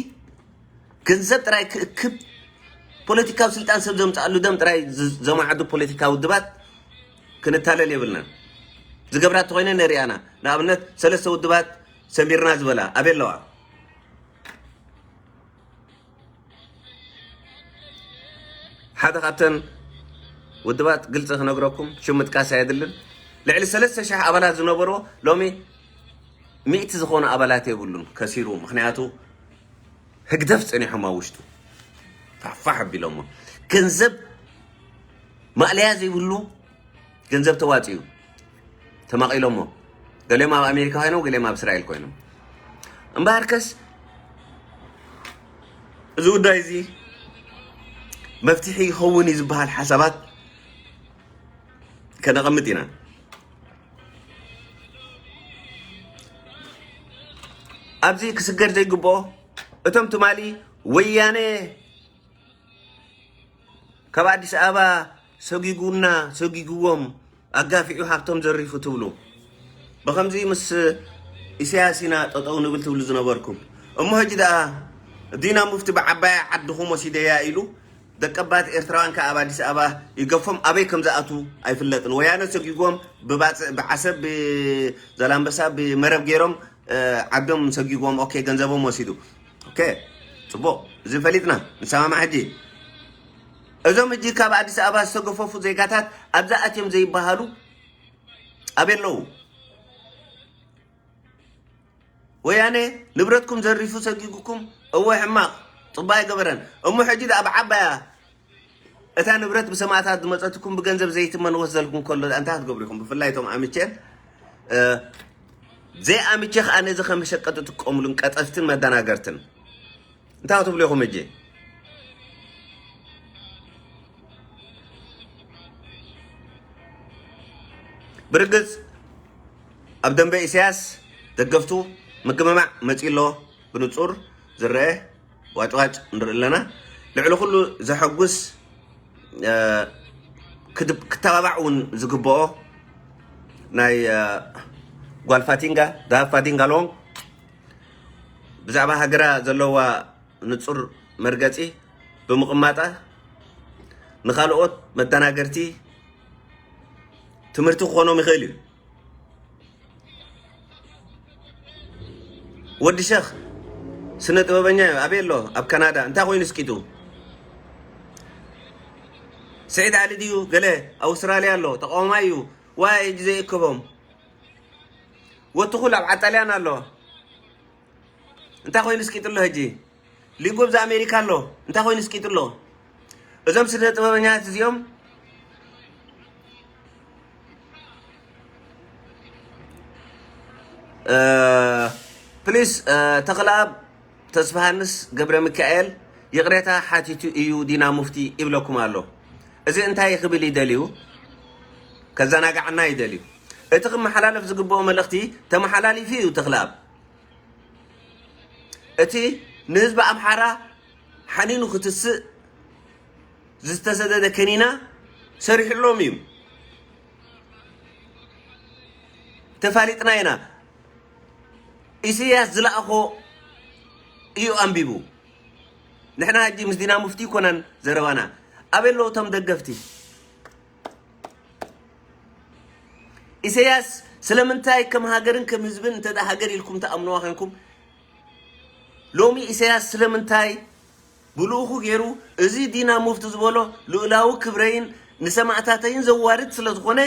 ገንዘብ ጥራይ ክእክብ ፖለቲካዊ ስልጣን ሰብ ዘምፅኣሉ ደም ጥራይ ዘማዕዱ ፖለቲካዊ ውድባት ክንታለል የብልናን። ዝገብራ ተኮይነ ነሪኣና ንኣብነት ሰለስተ ውድባት ሰሚርና ዝበላ ኣበይ ኣለዋ? ሓደ ካብተን ውድባት ግልፂ ክነግረኩም ሽም ምጥቃስ ኣየድልን ልዕሊ ሰለስተ ሽሕ ኣባላት ዝነበሮ ሎሚ ሚእቲ ዝኾኑ ኣባላት የብሉን ከሲሩ ምክንያቱ ህግደፍ ፀኒሖም ኣብ ውሽጡ ፋሕፋሕ ኣቢሎሞ ገንዘብ ማእለያ ዘይብሉ ገንዘብ ተዋፂኡ ተማቒሎሞ ገሊኦም ኣብ ኣሜሪካ ኮይኖም ገሊኦም ኣብ እስራኤል ኮይኖም እምበሃርከስ እዚ ጉዳይ እዚ መፍትሒ ይኸውን እዩ ዝበሃል ሓሳባት ከነቐምጥ ኢና ኣብዚ ክስገር ዘይግብኦ እቶም ትማሊ ወያነ ካብ ኣዲስ ኣበባ ሰጊጉና ሰጊጉዎም ኣጋፊዑ ሃብቶም ዘሪፉ ትብሉ ብኸምዚ ምስ ኢሳያስ ኢና ጠጠው ንብል ትብሉ ዝነበርኩም እሞ ሕጂ ደኣ ዲና ሙፍቲ ብዓባያ ዓድኹም ወሲደያ ኢሉ ደቀባት ኤርትራውያን ከኣ ኣብ ኣዲስ ኣበባ ይገፎም ኣበይ ከም ዝኣቱ ኣይፍለጥን ወያነ ሰጊጎም ብባፅእ ብዓሰብ ብዘላንበሳ ብመረብ ገይሮም ዓዶም ሰጊጎም ኦኬ ገንዘቦም ወሲዱ ኦኬ ፅቡቅ እዚ ፈሊጥና ንሰማማዕ ሕጂ እዞም ሕጂ ካብ ኣዲስ ኣበባ ዝተገፈፉ ዜጋታት ኣብዛ ኣትዮም ዘይበሃሉ ኣበይ ኣለዉ ወያነ ንብረትኩም ዘሪፉ ሰጊጉኩም እወ ሕማቕ ፅቡቅ ኣይገበረን እሞ ሕጂ ደኣ ብዓባያ እታ ንብረት ብሰማእታት ዝመፀትኩም ብገንዘብ ዘይትመን ወስ ዘልኩም ከሎ እንታይ ክትገብሩ ኢኹም ብፍላይ እቶም ኣምቼን ዘይኣምቼ ከዓ ነዚ ከም መሸቀጢ ትጥቀሙሉን ቀጠፍትን መደናገርትን እንታይ ክትብሉ ኢኹም እጂ ብርግፅ ኣብ ደንበ ኢሳያስ ደገፍቱ ምግምማዕ መፂ ኣሎ ብንፁር ዝረአ ዋጭዋጭ ንርኢ ኣለና ልዕሊ ኩሉ ዘሐጉስ ክተባባዕ እውን ዝግብኦ ናይ ጓል ፋቲንጋ ዳሃብ ፋቲንጋ ሎንግ ብዛዕባ ሃገራ ዘለዋ ንፁር መርገፂ ብምቕማጣ ንካልኦት መደናገርቲ ትምህርቲ ክኾኖም ይኽእል እዩ ወዲ ሸኽ ስነ ጥበበኛ እዩ ኣበይ ኣሎ ኣብ ካናዳ እንታይ ኮይኑ ስቂጡ ስዒድ ዓሊ ድዩ ገለ ኣውስትራልያ ኣሎ ተቃዋማይ እዩ ዋይ እጅ ዘይእከቦም ወትኹል ኣብ ዓጣልያን ኣሎ እንታይ ኮይኑ ስቂጡ ኣሎ ሕጂ ሊንጎ ብዛ ኣሜሪካ ኣሎ እንታይ ኮይኑ ስቂጡ ኣሎ እዞም ስነ ጥበበኛታት እዚኦም ፕሊስ ተኽለኣብ ተስፋሃንስ ገብረ ሚካኤል ይቕሬታ ሓቲቱ እዩ ዲና ሙፍቲ ይብለኩም ኣሎ እዚ እንታይ ክብል ይደልዩ ከዘናጋዕና ይደልዩ እቲ ክመሓላለፍ ዝግብኦ መልእኽቲ ተመሓላሊፉ እዩ ተኽለኣብ እቲ ንህዝቢ ኣምሓራ ሓኒኑ ክትስእ ዝተሰደደ ከኒና ሰሪሕሎም እዩ። ተፋሊጥና ኢና። ኢሳያስ ዝለኣኾ እዩ ኣንቢቡ። ንሕና ሕጂ ምስ ዲና ሙፍቲ ይኮነን ዘረባና። ኣበይ ኣለዉ እቶም ደገፍቲ? ኢሳያስ ስለምንታይ ከም ሃገርን ከም ህዝብን እንተ ደኣ ሃገር ኢልኩም ትኣምንዋ ኮንኩም፣ ሎሚ ኢሳያስ ስለምንታይ ብልኡኹ ገይሩ እዚ ዲና ሙፍቲ ዝበሎ ልኡላዊ ክብረይን ንሰማእታተይን ዘዋርድ ስለ ዝኾነ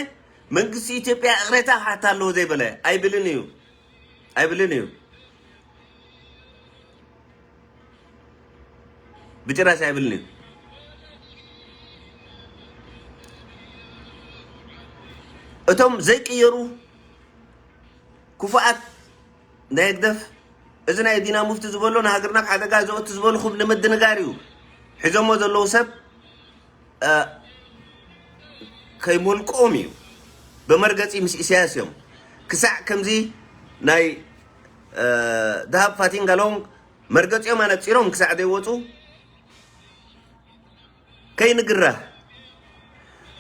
መንግስቲ ኢትዮጵያ እቕሬታ ክሓታ ኣለዎ ዘይበለ ኣይብልን እዩ። ኣይብልን እዩ። ብጭራሽ ኣይብልን እዩ። እቶም ዘይቅየሩ ክፉኣት ናይ ህግደፍ፣ እዚ ናይ ዲና ሙፍቲ ዝበሎ ንሃገርና ኣብ ሓደጋ ዘእቱ ዝበልኹም ንምድንጋር እዩ። ሒዞሞ ዘለዉ ሰብ፣ እ፣ ከይሞልቆም እዩ። ብመርገጺ ምስ ኢሳያስ እዮም። ክሳዕ ከምዚ ናይ፣ እ፣ ደሃብ ፋቲንጋሎንግ መርገጺኦም ኣነጺሮም ክሳዕ ዘይወጹ ከይንግረህ።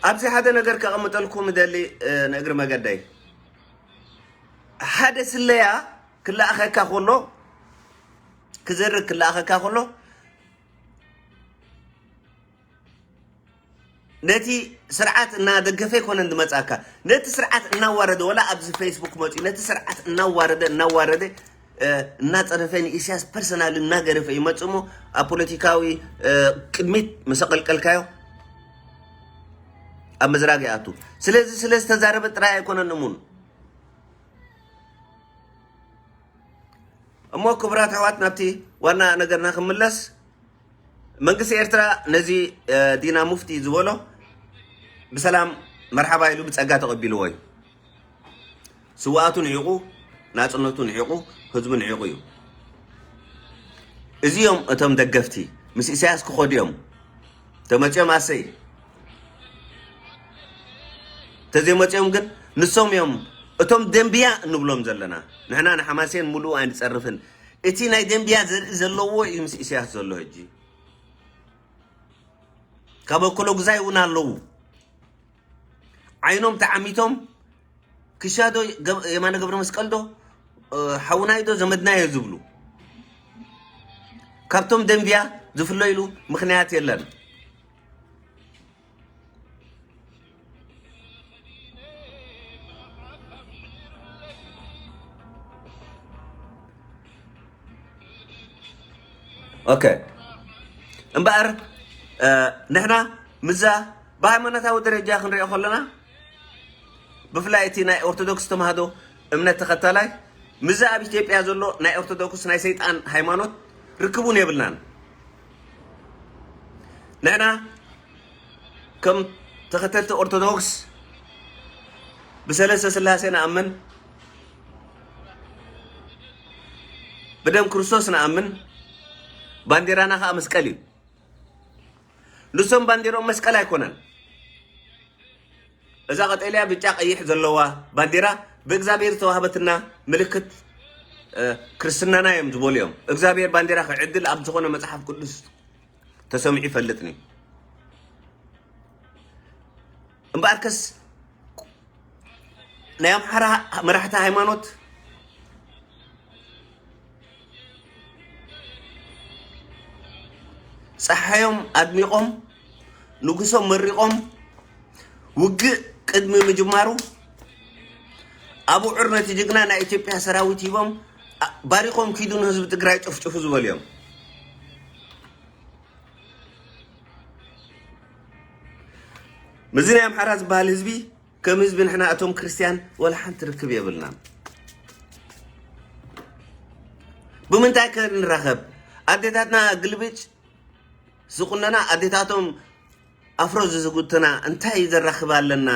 ኣብዚ ሓደ ነገር ከቐምጠልኩም እደሊ፣ እ፣ ንእግሪ መገደይ። ሓደ ስለያ ክለኣኸካ ከሎ፣ ክዘርግ ክለኣኸካ ከሎ፣ ነቲ ስርዓት እናደገፈ ኣይኮነን ዝመጻካ፣ ነቲ ስርዓት እናዋረደ፣ ወላ ኣብዚ ፌስቡክ መጺኡ ነቲ ስርዓት እናዋረደ፣ እናዋረደ፣ እ፣ እናጸረፈ፣ ንኢሳያስ ፐርሰናል እናገረፈ ይመጽእ እሞ፣ ኣብ ፖለቲካዊ፣ እ፣ ቅድሚት ምስ ኣቐልቀልካዮ፣ ኣብ ምዝራግ ይኣቱ። ስለዚ ስለ ዝተዛረበ ጥራይ ኣይኮነን እሙን። እሞ ክቡራት ኣሕዋት፣ ናብቲ ዋና ነገርና ክምለስ። መንግስቲ ኤርትራ ነዚ፣ እ፣ ዲና ሙፍቲ ዝበሎ ብሰላም መርሓባ ኢሉ ብጸጋ ተቐቢልዎ እዩ። ስውኣቱ ንዒቑ፣ ናጽነቱ ንዒቑ፣ ህዝቡ ንዒቑ እዩ። እዚኦም እቶም ደገፍቲ ምስ ኢሳያስ ክኸዱ እዮም። ተመጺኦም ኣሰይ። ተዘይመጺኦም ግን ንሶም እዮም እቶም ደንብያ እንብሎም ዘለና። ንሕና ንሓማሴን ሙሉእ ኣይንጸርፍን። እቲ ናይ ደንብያ ዘርኢ ዘለዎ እዩ ምስ ኢሳያስ ዘሎ ሕጂ። ካብ ኣኮሎ ግዛይ እውን ኣለዉ። ዓይኖም ተዓሚቶም ክሻ ዶ ገብ-፣ የማነ ገብረ መስቀል ዶ፣ እ፣ ሓውናይ ዶ ዘመድናዮ ዝብሉ። ካብቶም ደንብያ ዝፍለይሉ ምኽንያት የለን። ኦኬ። እምበኣር፣ እ፣ ንሕና ምዛ ብሃይማኖታዊ ደረጃ ክንሪኦ ከለና፣ ብፍላይ እቲ ናይ ኦርቶዶክስ ተዋህዶ እምነት ተኸታላይ፣ ምዛ ኣብ ኢትዮጵያ ዘሎ ናይ ኦርቶዶክስ ናይ ሰይጣን ሃይማኖት ርክብ እውን የብልናን። ንሕና ከም ተኸተልቲ ኦርቶዶክስ ብሰለስተ ስላሴ ንኣምን፣ ብደም ክርስቶስ ንኣምን፣ ባንዴራና ኸኣ መስቀል እዩ። ንሶም ባንዴርኦም መስቀል ኣይኮነን። እዛ ቀጠልያ፣ ብጫ፣ ቀይሕ ዘለዋ ባንዴራ ብእግዚኣብሔር ዝተዋህበትና ምልክት፣ እ፣ ክርስትናና እዮም ዝበሉ እዮም። እግዚኣብሔር ባንዴራ ክዕድል ኣብ ዝኾነ መጽሓፍ ቅዱስ ተሰሚዑ ይፈልጥን እዩ። እምበኣርከስ ናይ ኣምሓራ መራሕቲ ሃይማኖት ጸሓዮም ኣድሚቖም፣ ንጉሶም መሪቖም፣ ውግእ ቅድሚ ምጅማሩ ኣቡዑር ነቲ ጅግና ናይ ኢትዮጵያ ሰራዊት ሂቦም፣ ኣ-፣ ባሪኾም ኪዱ ንህዝቢ ትግራይ ጨፍጭፉ ዝበሉ እዮም። ምስዚ ናይ ኣምሓራ ዝበሃል ህዝቢ ከም ህዝቢ ንሕና እቶም ክርስትያን ወላ ሓንቲ ርክብ የብልናን። ብምንታይ ከ ንራኸብ? ኣዴታትና ግልብጭ ዝቑነና፣ ኣዴታቶም ኣፍሮ ዝዝጉትና እንታይ ዘራኽብ ኣለና?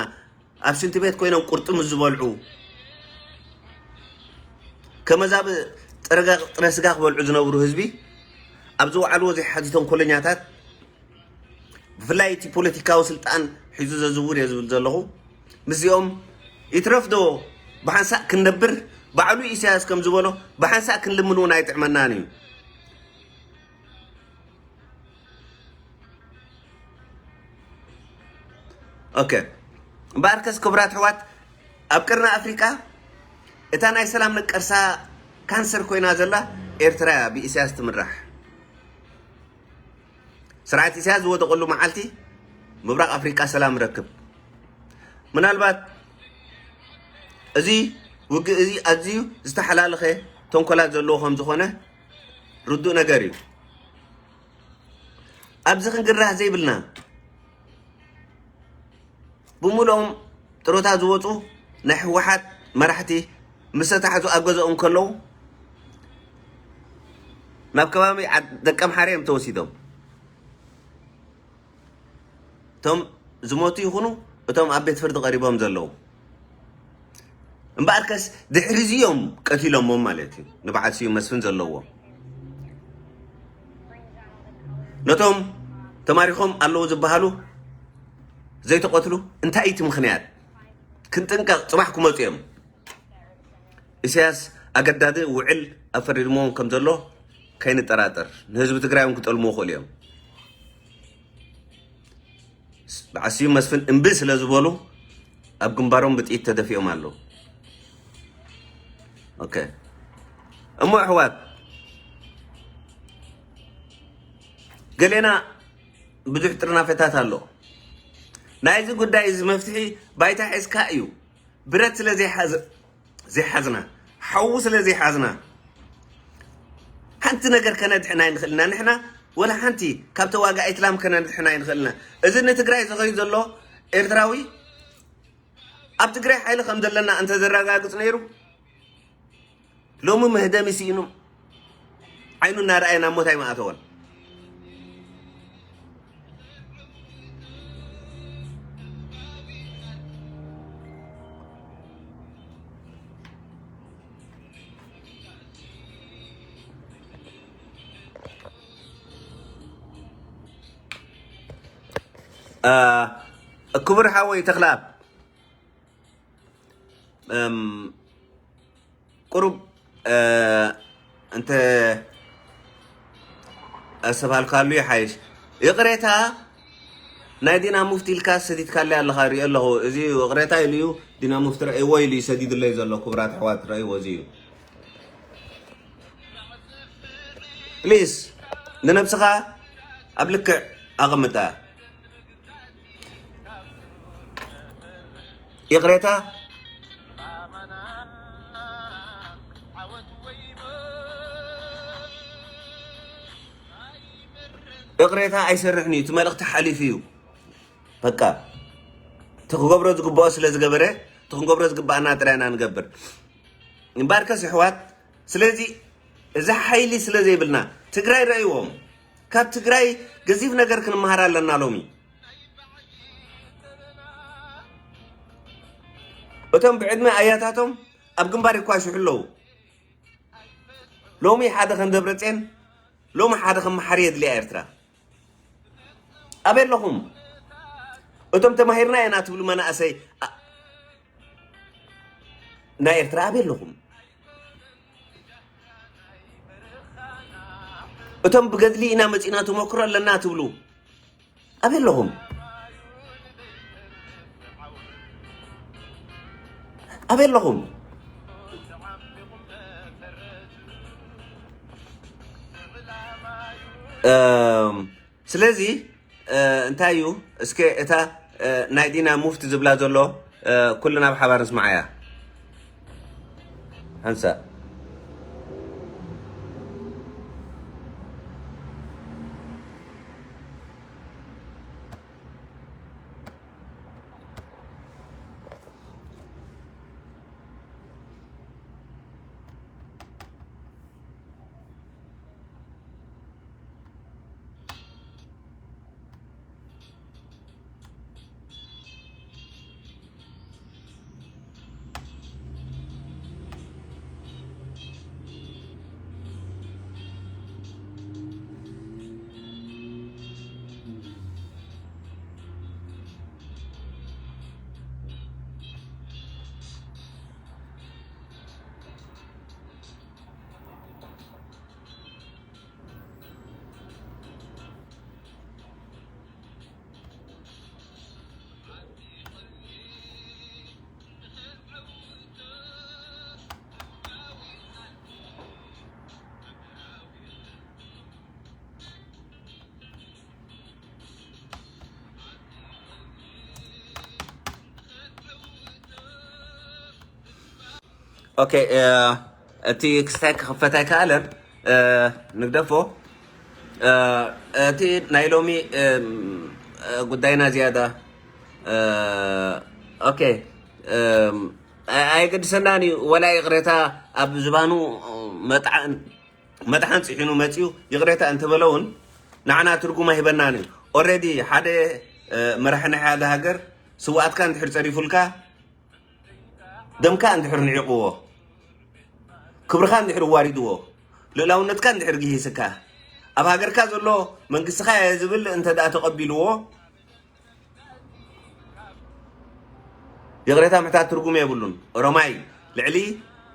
ኣብ ሽንቲ ቤት ኮይኖም ቁርጥም ዝበልዑ፣ ከመዛ ብ-፣ ጥረ ጋ-፣ ጥረ ስጋ ክበልዑ ዝነብሩ ህዝቢ ኣብ ዝወዓልዎ ዘይሓዙ ተንኮለኛታት፣ ብፍላይ እቲ ፖለቲካዊ ስልጣን ሒዙ ዘዝውር እየ ዝብል ዘለኹ፣ ምስዚኦም ይትረፍ ዶ ብሓንሳእ ክንነብር፣ ባዕሉ ኢሳያስ ከም ዝበሎ ብሓንሳእ ክንልምን እውን ኣይጥዕመናን እዩ። ኦኬ። እምበኣርከስ ክቡራት ኣሕዋት፣ ኣብ ቀርኒ ኣፍሪቃ እታ ናይ ሰላም ነቀርሳ ካንሰር ኮይና ዘላ ኤርትራ እያ፣ ብኢሳያስ ትምራሕ። ስርዓት ኢሳያስ ዝወደቐሉ መዓልቲ ምብራቕ ኣፍሪቃ ሰላም ረክብ። ምናልባት እዚ ውግእ እዚ ኣዝዩ ዝተሓላለኸ ተንኮላት ዘለዎ ከም ዝኾነ ርዱእ ነገር እዩ። ኣብዚ ክንግራህ ዘይብልና፣ ብምሉኦም ጥሮታ ዝወፁ ናይ ህወሓት መራሕቲ ምስ ተታሕዙ ኣብ ገዛኦም ከለዉ ናብ ከባቢ ዓድ-፣ ደቀምሓረ እዮም ተወሲዶም። እቶም ዝሞቱ ይኹኑ እቶም ኣብ ቤት ፍርዲ ቀሪቦም ዘለዉ። እምበኣርከስ ድሕሪ እዚ እዮም ቀቲሎሞም ማለት እዩ፣ ንበዓል ስዩም መስፍን ዘለዎም። ነቶም ተማሪኾም ኣለዉ ዝበሃሉ ዘይተቐትሉ እንታይ እቲ ምኽንያት? ክንጥንቀቕ፣ ጽባሕ ክመጹ እዮም። ኢሳያስ ኣገዳዲ ውዕል ኣፈሪድሞም ከም ዘሎ ከይንጠራጠር፣ ንህዝቢ ትግራይ እውን ክጠልምዎ ይኽእሉ እዮም። በዓል ስዩም መስፍን እምቢ ስለ ዝበሉ ኣብ ግንባሮም ብጥይት ተደፊኦም ኣለዉ። ኦኬ። እሞ ኣሕዋት፣ ገሌና ብዙሕ ጥርናፈታት ኣሎ። ናይዚ ጉዳይ እዚ መፍትሒ ባይታ ሒዝካ እዩ። ብረት ስለ ዘይሓዝ-፣ ዘይሓዝና፣ ሓዊ ስለ ዘይሓዝና፣ ሓንቲ ነገር ከነድሕን ኣይንኽእልና። ንሕና ወላ ሓንቲ ካብ ተዋጋኣይ ትላም ከነድሕን ኣይንኽእልና። እዚ ንትግራይ ዝኸይድ ዘሎ ኤርትራዊ ኣብ ትግራይ ሓይሊ ከም ዘለና እንተዘረጋግጽ ነይሩ፣ ሎሚ መህደሚ ስኢኑ ዓይኑ እናረኣየ ናብ ሞት ኣይምኣተወን። አ፣ ክቡር ሓወይ ተኽለኣብ፣ እም፣ ቁሩብ፣ እ፣ እንተ ኣስተብሃልካሉ ይሓይሽ። ይቕሬታ፣ ናይ ዲና ሙፍቲ ኢልካ ሰዲድካለይ ኣለኻ፣ ሪኦ ኣለኹ። እዚ ይቕሬታ ኢሉ እዩ፣ ዲና ሙፍቲ ረእይዎ ኢሉ እዩ ሰዲዱለይ ዘሎ። ክቡራት ኣሕዋት፣ ረእይዎ፣ እዚ እዩ። ፕሊስ፣ ንነብስኻ ኣብ ልክዕ ኣቐምጣ። ይቕሬታ፣ ይቕሬታ ኣይሰርሕን እዩ። እቲ መልእኽቲ ሓሊፉ እዩ። በቃ፣ እቲ ክገብሮ ዝግብኦ ስለ ዝገበረ፣ እቲ ክንገብሮ ዝግብኣና ጥራይ ኢና ንገብር። እምበኣርከስ፣ ኣሕዋት፣ ስለዚ እዚ ሓይሊ ስለ ዘይብልና፣ ትግራይ ረእይዎም። ካብ ትግራይ ገዚፍ ነገር ክንመሃር ኣለና ሎሚ። እቶም ብዕድመ ኣያታቶም ኣብ ግንባር ይኳሽሑ ኣለዉ። ሎሚ ሓደ ከም ደብረጽዮን፣ ሎሚ ሓደ ከም መሓሪ የድልያ ኤርትራ። ኣበይ ኣለኹም? እቶም ተማሂርና ኢና ትብሉ መናእሰይ፣ ኣ-፣ ናይ ኤርትራ ኣበይ ኣለኹም? እቶም ብገድሊ ኢና መጺና፣ ተመክሮ ኣለና ትብሉ ኣበይ ኣለኹም? ኣበይ ኣለኹም? እም፣ ስለዚ፣ እ፣ እንታይ እዩ እስከ እታ፣ እ፣ ናይ ዲና ሙፍቲ ዝብላ ዘሎ፣ እ፣ ኩልና ብሓባር ንስማዓያ። ሓንሳእ። ኦኬ፣ እ፣ እቲ ክስታይ ክኽፈት ኣይከኣለን። እ፣ ንግደፎ። እ፣ እቲ ናይ ሎሚ፣ እ፣ እ፣ ጉዳይና ዝያዳ፣ እ፣ ኦኬ፣ እ፣ ኣይ-፣ ኣይገድሰናን እዩ። ወላ ይቕሬታ ኣብ ዝባኑ መጥዓን መድሓን ጽሒኑ መጺኡ ይቕሬታ እንተበለ እውን ንዓና ትርጉም ኣይህበናን እዩ። ኦልሬዲ ሓደ፣ እ፣ መራሒ ናይ ሓደ ሃገር ስውኣትካ እንድሕር ጸሪፉልካ፣ ደምካ እንድሕር ንዒቕዎ፣ ክብርኻ እንድሕር ዋሪድዎ፣ ልእላውነትካ እንድሕር ግሂስካ፣ ኣብ ሃገርካ ዘሎ መንግስትኻ እየ ዝብል እንተ ደኣ ተቐቢልዎ፣ ይቕሬታ ምሕታት ትርጉም የብሉን። ኦሮማይ ልዕሊ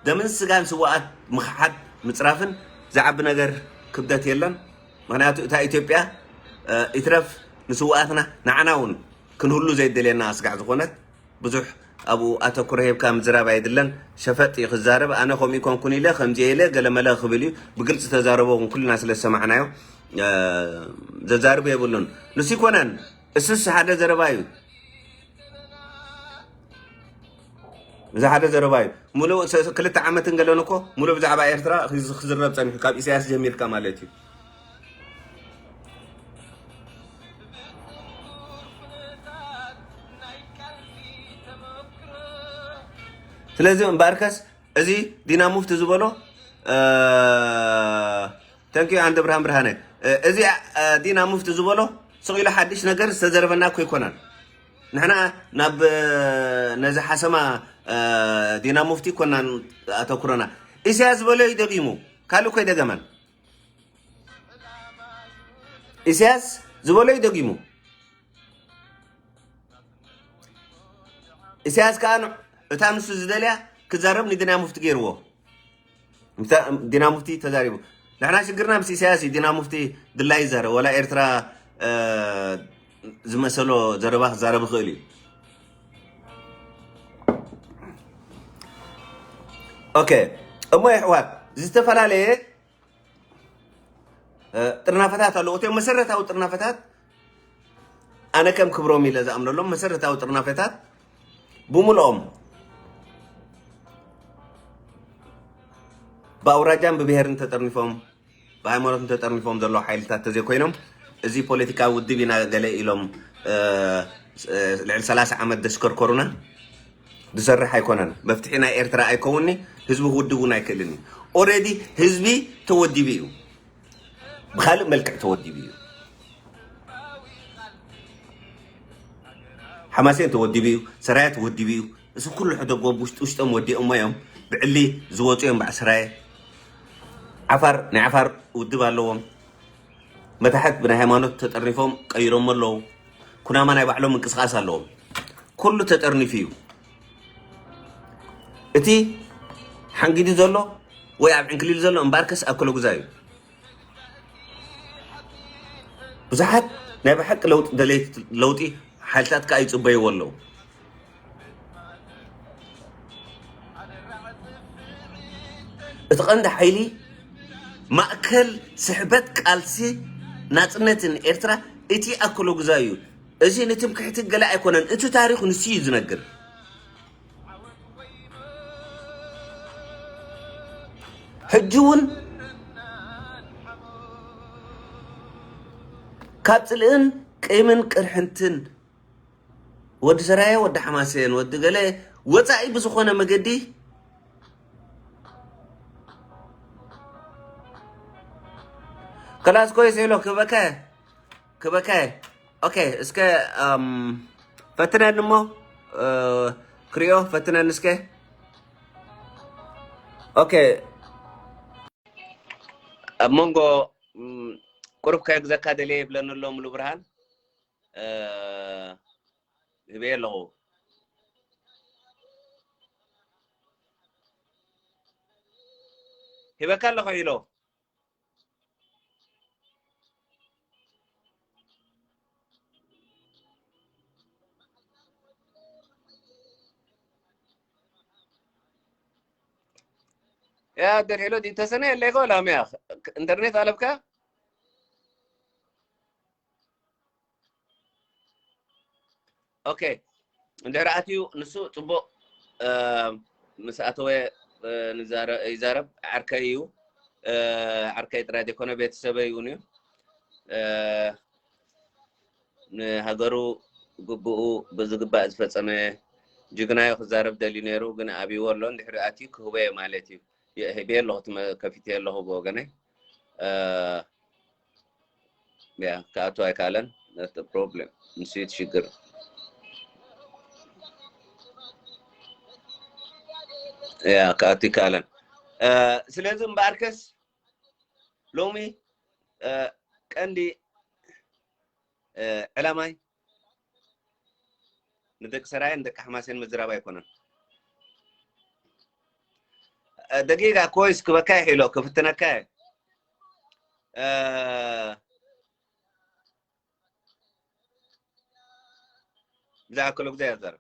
ደምን ስጋን ስውኣት ምኽሓድ ምጽራፍን ዝዓቢ ነገር ክብደት የለን። ምኽንያቱ እታ ኢትዮጵያ፣ እ፣ ይትረፍ ንስውኣትና ንዓና እውን ክንህሉ ዘይደልየና ኣስጋዕ ዝኾነት ብዙሕ ኣብኡ ኣተኩሮ ሂብካ ምዝራብ ኣይድለን። ሸፈጥ እዩ ክዛረብ። ኣነ ከምኡ ይኮንኩን ኢለ ከምዚ ኢለ ገለመለ ክብል እዩ። ብግልፂ ተዛረቦ ኩልና ስለ ዝሰማዕናዮ፣ እ፣ ዘዛርብ የብሉን። ንሱ ይኮነን። እሱስ ሓደ ዘረባ እዩ። እዚ ሓደ ዘረባ እዩ። ሙሉእ ሰ-፣ ክልተ ዓመትን ገለን እኮ ሙሉእ ብዛዕባ ኤርትራ ክዝ-፣ ክዝረብ ጸኒሑ፣ ካብ ኢሳያስ ጀሚርካ ማለት እዩ። ስለዚ እምበኣርከስ እዚ ዲና ሙፍቲ ዝበሎ፣ እ፣ ተንኪዩ ኣንደ ብርሃን ብርሃነ፣ እ፣ እዚ፣ እ፣ ዲና ሙፍቲ ዝበሎ ስቕ ኢሉ ሓድሽ ነገር ዝተዘረበና እኮ ኣይኮነን። ንሕና ናብ፣ እ፣ ነዚ ሓሰማ፣ እ፣ ዲና ሙፍቲ ኮናን ኣተኩረና። ኢሳያስ ዝበሎ እዩ ደጊሙ፣ ካልእ እኮ ኣይደገመን። ኢሳያስ ዝበሎ እዩ ደጊሙ። ኢሳያስ ከኣ ን-፣ እታ ንሱ ዝደልያ ክዛረብ ንዲና ሙፍቲ ገይርዎ። ምስታ ዲና ሙፍቲ ተዛሪቡ። ንሕና ሽግርና ምስ ኢሳያስ እዩ። ዲና ሙፍቲ ድላይ ይዛረብ፣ ወላ ኤርትራ፣ እ፣ ዝመሰሎ ዘረባ ክዛረብ ይኽእል እዩ። ኦኬ፣ እሞ የሕዋት፣ ዝተፈላለየ፣ እ፣ ጥርናፈታት ኣለዎ። እቶም መሰረታዊ ጥርናፈታት ኣነ ከም ክብሮም ኢለ ዝኣምነሎም መሰረታዊ ጥርናፈታት ብምልኦም ብኣውራጃን ብብሄርን ተጠርኒፎም፣ ብሃይማኖትን ተጠርኒፎም ዘለዉ ሓይልታት ተዘይኮይኖም፣ እዚ ፖለቲካዊ ውድብ ኢና ገለ ኢሎም፣ እ፣ እ፣ ልዕሊ ሰላሳ ዓመት ዘሽከርከሩና ዝሰርሕ ኣይኮነን። መፍትሒ ናይ ኤርትራ ኣይከውንኒ፣ ህዝቢ ክውድብ እውን ኣይክእልን እዩ። ኦልሬዲ ህዝቢ ተወዲቡ እዩ። ብኻልእ መልክዕ ተወዲቡ እዩ። ሓማሴን ተወዲቡ እዩ፣ ሰራየ ተወዲቡ እዩ። እዚ ኩሉ ሕደጎ ውሽጥ ውሽጦም ወዲኦሞ እዮም። ብዕሊ ዝወፁ እዮም በዓል ሰራየ። ዓፋር፣ ናይ ዓፋር ውድብ ኣለዎም። መታሕት ብናይ ሃይማኖት ተጠርኒፎም ቀይሮሞ ኣለዉ። ኩናማ ናይ ባዕሎም ምንቅስቓስ ኣለዎም። ኩሉ ተጠርኒፉ እዩ። እቲ ሓንጊዱ ዘሎ ወይ ኣብ ዕንክሊል ዘሎ እምበኣርከስ ኣከለጉዛ እዩ። ብዙሓት ናይ ብሓቂ ለውጢ ደለይቲ ለውጢ ሓይልታት ከኣ ይጽበይዎ ኣለዉ። እቲ ቀንዲ ሓይሊ ማእከል ስሕበት ቃልሲ ናጽነትን ኤርትራ እቲ ኣከለጉዛ እዩ። እዚ ንትምክሕቲ ገለ ኣይኮነን። እቲ ታሪኽ ንሱ እዩ ዝነግር። ሕጂ እውን ካብ ጽልእን ቂምን ቅርሕንትን ወዲ ሰራየ፣ ወዲ ሓማሴን፣ ወዲ ገለ ወጻኢ ብዝኾነ መገዲ ከላስ ኮይስ ኢሎ ክበከ ክበከ። ኦኬ፣ እስከ፣ እም፣ ፈትነን እሞ፣ እ፣ ክሪኦ ፈትነን እስከ። ኦኬ፣ ኣብ መንጎ፣ እም፣ ቁሩብ ከግዘካ ደልየ ይብለኒ ኣሎ ሙሉ ብርሃን። እ፣ ህበየ ኣለኹ። ሂበካ ኣለኹ ኢሎ። ያ ደልሄሎ ዲተሰነ የለይኮ ላምያ ኢንተርኔት ኣለብካ። ኦኬ፣ እንድሕር ኣትዩ ንሱ ጽቡቕ፣ እ፣ ምስ ኣተወ ይዛረብ ዓርከይ እዩ። ዓርከይ ጥራይ ዘይኮነ ቤተሰበይ እውን እዩ። ንሃገሩ ግብኡ ብዝግባእ ዝፈጸመ ጅግና እዩ። ክዛረብ ደልዩ ነይሩ፣ ግን ኣብይዎ ኣሎ። እንድሕሪ ኣትዩ ክህቦ እየ ማለት እዩ። ሂበዮ ኣለኹ፣ ከፊተዮ ኣለኹ ብወገነይ። ያ ክኣቱ ኣይከኣለን። That's the problem። ንሱ እዩ እቲ ሽግር። ያ ክኣቱ ኣይከኣለን። ስለዚ እምበኣርከስ ሎሚ ቀንዲ ዕላማይ ንደቂ ሰራየን ደቂ ሓማሴን ምዝራብ ኣይኮነን። ደቂቃ ኮይስ ክበካ ይሕሎ ክፍትነካ እየ። ብዛዕባ ክሎ ግዜ ያዘር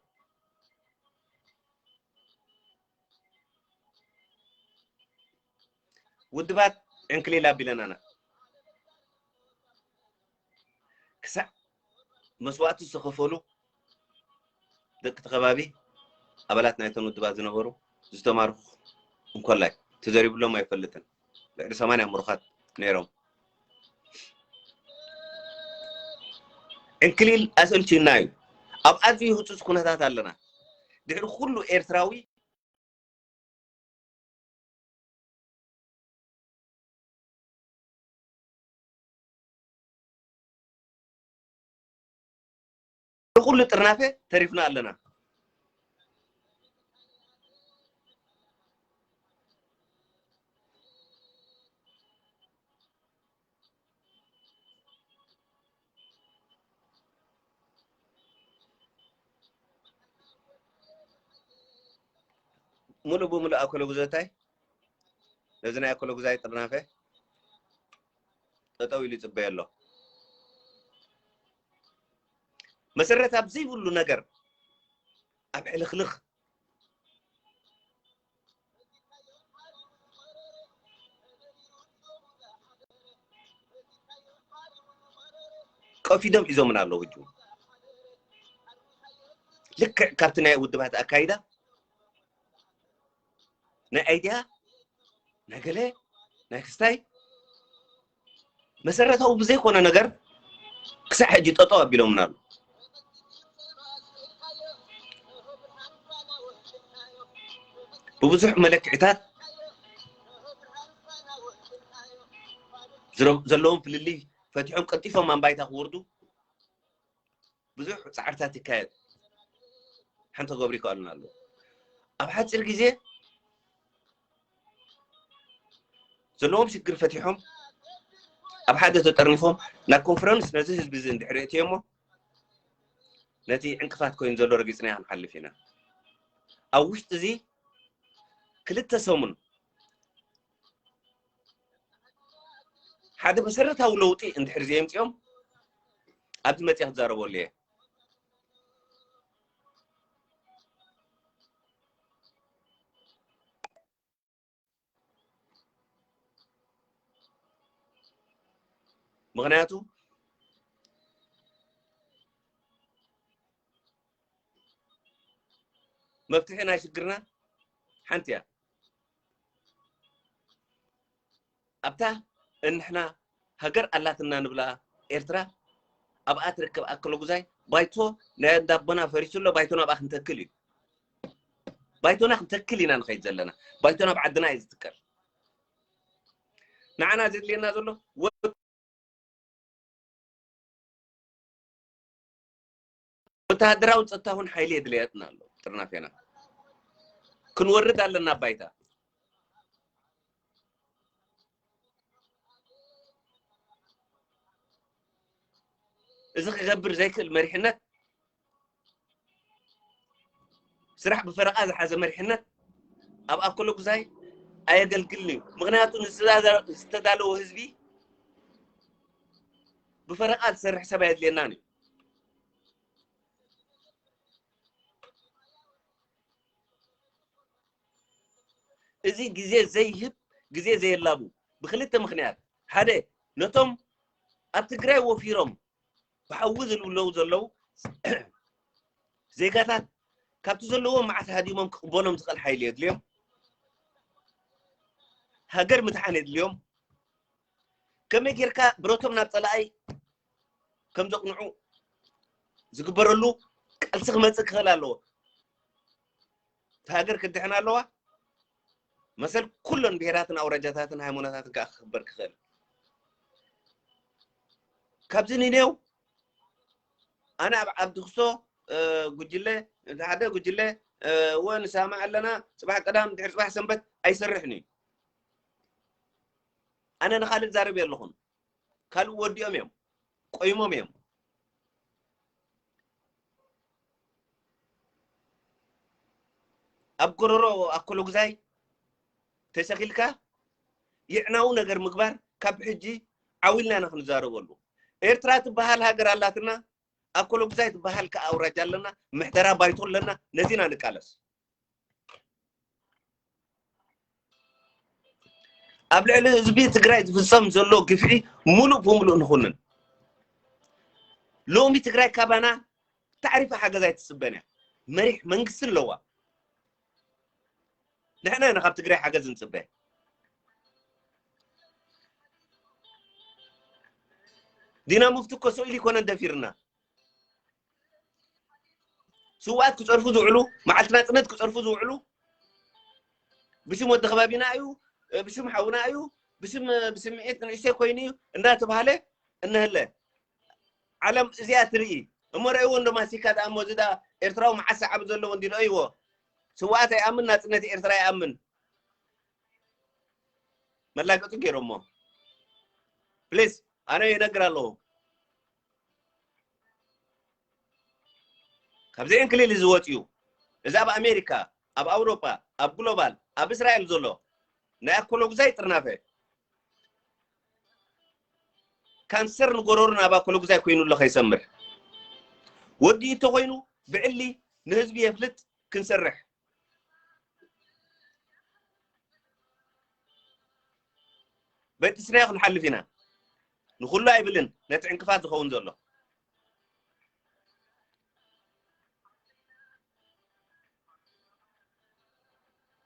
ውድባት ዕንክሊል ኣቢለናና ክሳዕ መስዋእቲ ዝተኸፈሉ ደቂ እቲ ከባቢ ኣባላት ናይተን ውድባት ዝነበሩ ዝተማርኹ እንኮላይ ተዘሪብሎም ኣይፈልጥን። ልዕሊ ሰማንያ ምሩኻት ነይሮም። ዕንክሊል ኣሰልችና እዩ። ኣብ ኣዝዩ ህፁፅ ኩነታት ኣለና። ድሕሪ ኩሉ ኤርትራዊ ኩሉ ጥርናፈ ተሪፍና ኣለና። ሙሉእ ብሙሉእ ኣኮለጉዛይ ነዚ ናይ ኣኮለጉዛይ ጥርናፈ ጠጠው ኢሉ ይፅበዮ ኣሎ። መሰረት ኣብ ዘይብሉ ነገር ኣብ ሕልኽልኽ ቀፊዶም ሒዞምና ኣለዉ። ሕጂ ልክዕ ካብቲ ናይ ውድባት ኣካይዳ ናይ ኣይድያ ናይ ገለ ናይ ክስታይ መሰረታዊ ብዘይኮነ ነገር ክሳዕ ሕጂ ጠጠው ኣቢሎምና ኣለዉ። ብብዙሕ መለክዕታት ዘለዎም ፍልልይ ፈቲሖም ቀልጢፎም ኣንባይታ ክወርዱ ብዙሕ ፃዕርታት ይካየድ። ሓንቲ ክገብሩ ይከኣሉና ኣለዉ። ኣብ ሓፂር ግዜ ዘለዎም ሽግር ፈቲሖም ኣብ ሓደ ተጠርኒፎም ናብ ኮንፈረንስ ነዚ ህዝቢ እዚ እንድሕሪ እትዮሞ ነቲ ዕንቅፋት ኮይኑ ዘሎ ረጊፅና ክንሓልፍ ኢና። ኣብ ውሽጢ እዚ ክልተ ሰሙን ሓደ መሰረታዊ ለውጢ እንድሕር ዘየምፅኦም ኣብዚ መፅያ ክዛረበሉ እየ። ምክንያቱ መፍትሒ ናይ ሽግርና ሓንቲ እያ። ኣብታ እንሕና ሃገር ኣላትና ንብላ ኤርትራ ኣብኣ ትርከብ ኣከለጉዛይ ባይቶ ናይ እንዳቦና ፈሪሱ ኣሎ። ባይቶና ኣብኣ ክንተክል እዩ። ባይቶና ክንተክል ኢና ንኸይድ ዘለና። ባይቶና ኣብ ዓድና እዩ ዝትከል። ንዓና ዘድልየና ዘሎ ወተሃደራውን ጸጥታውን ሓይሊ የድልየትና ኣሎ። ጥርናፌና ክንወርድ ኣለና ባይታ። እዚ ክገብር ዘይክእል መሪሕነት ስራሕ ብፈረቓ ዝሓዘ መሪሕነት ኣብ ኣኮለጉዛይ ኣየገልግልን እዩ። ምክንያቱ ዝተዳለወ ህዝቢ ብፈረቓ ዝሰርሕ ሰብ ኣየድልየናን እዩ። እዚ ግዜ ዘይህብ ግዜ ዘየላቡ ብክልተ ምክንያት፣ ሓደ ነቶም ኣብ ትግራይ ወፊሮም ብሓዊ ዝልውለው ዘለዉ ዜጋታት ካብቲ ዘለዎም መዓት ሃዲሞም ክቕበሎም ዝኽእል ሓይሊ የድልዮም። ሃገር ምድሓን የድልዮም። ከመይ ጌርካ ብረቶም ናብ ጸላኣይ ከም ዘቕንዑ ዝግበረሉ ቃልሲ ክመጽእ ክኽእል ኣለዎ። እታ ሃገር ክትድሕን ኣለዋ። መሰል ኩለን ብሄራትን ኣውራጃታትን ሃይማኖታትን ከኣ ክኽበር ክኽእል። ካብዚ ንኔው ኣነ ኣብ ዓዲ ክሶ ጉጅለ፣ እቲ ሓደ ጉጅለ፣ እወ ንሰማዕ ኣለና፣ ጽባሕ ቀዳም ድሕሪ ጽባሕ ሰንበት ኣይሰርሕን እዩ። ኣነ ንኻልእ ዛረብ የለኹን። ካልእ ወዲኦም እዮም፣ ቆይሞም እዮም። ኣብ ጎረሮ ኣኮሎጉዛይ ተሰኺልካ የዕናዊ ነገር ምግባር ካብ ሕጂ ዓው ኢልና ኢና ክንዛረበሉ። ኤርትራ ትበሃል ሃገር ኣላትና፣ ኣኮሎጉዛይ ትበሃል ከኣ ኣውራጃ ኣለና፣ ምሕደራ ባይቶ ኣለና፣ ነዚ ኢና ንቃለስ። ኣብ ልዕሊ ህዝቢ ትግራይ ዝፍጸም ዘሎ ግፍዒ ሙሉእ ብሙሉእ ንኹንን። ሎሚ ትግራይ ካባና ታዕሪፈ ሓገዝ ኣይትጽበን እያ። መሪሕ መንግስቲ ኣለዋ። ንሕና ኢና ካብ ትግራይ ሓገዝ ንጽበ። ዲና ሙፍቲ እኮ ስኢሉ ኣይኮነን ደፊርና። ስውኣት ክጸርፉ ዝውዕሉ፣ መዓልቲ ናጽነት ክጸርፉ ዝውዕሉ፣ ብሽም ወዲ ከባቢና እዩ፣ ብሽም ሓውና እዩ፣ ብሽም፣ ብስምዒት ንእሽተይ ኮይኑ እዩ እናተባህለ እነህለ። ዓለም እዚኣ ትርኢ። እሞ ረእይዎ እንዶ ማሲካ ደኣ እሞ እዚ ደኣ ኤርትራዊ መዓስ ዓቢ ዘለዎ እንዲ ረእይዎ። ስውኣት ኣይኣምን፣ ናጽነት ኤርትራ ኣይኣምን። መላገጹ ገይሮሞ። ፕሊስ፣ ኣነ ይነግር ኣለኹ። ካብዚ ዕንክሊል እዚ ወፂኡ፣ እዚ ኣብ ኣሜሪካ፣ ኣብ ኣውሮጳ፣ ኣብ ግሎባል፣ ኣብ እስራኤል ዘሎ ናይ ኣኮሎጉዛይ ጥርናፈ፣ ካንሰር ንጎረሩ ናብ ኣኮሎጉዛይ ኮይኑ ኣሎ ከይሰምር። ወዲኡ እንተኾይኑ ብዕሊ ንህዝቢ የፍልጥ ክንሰርሕ። በጢስናዮ ክንሓልፍ ኢና። ንኹሉ ኣይብልን፣ ነቲ ዕንቅፋት ዝኸውን ዘሎ።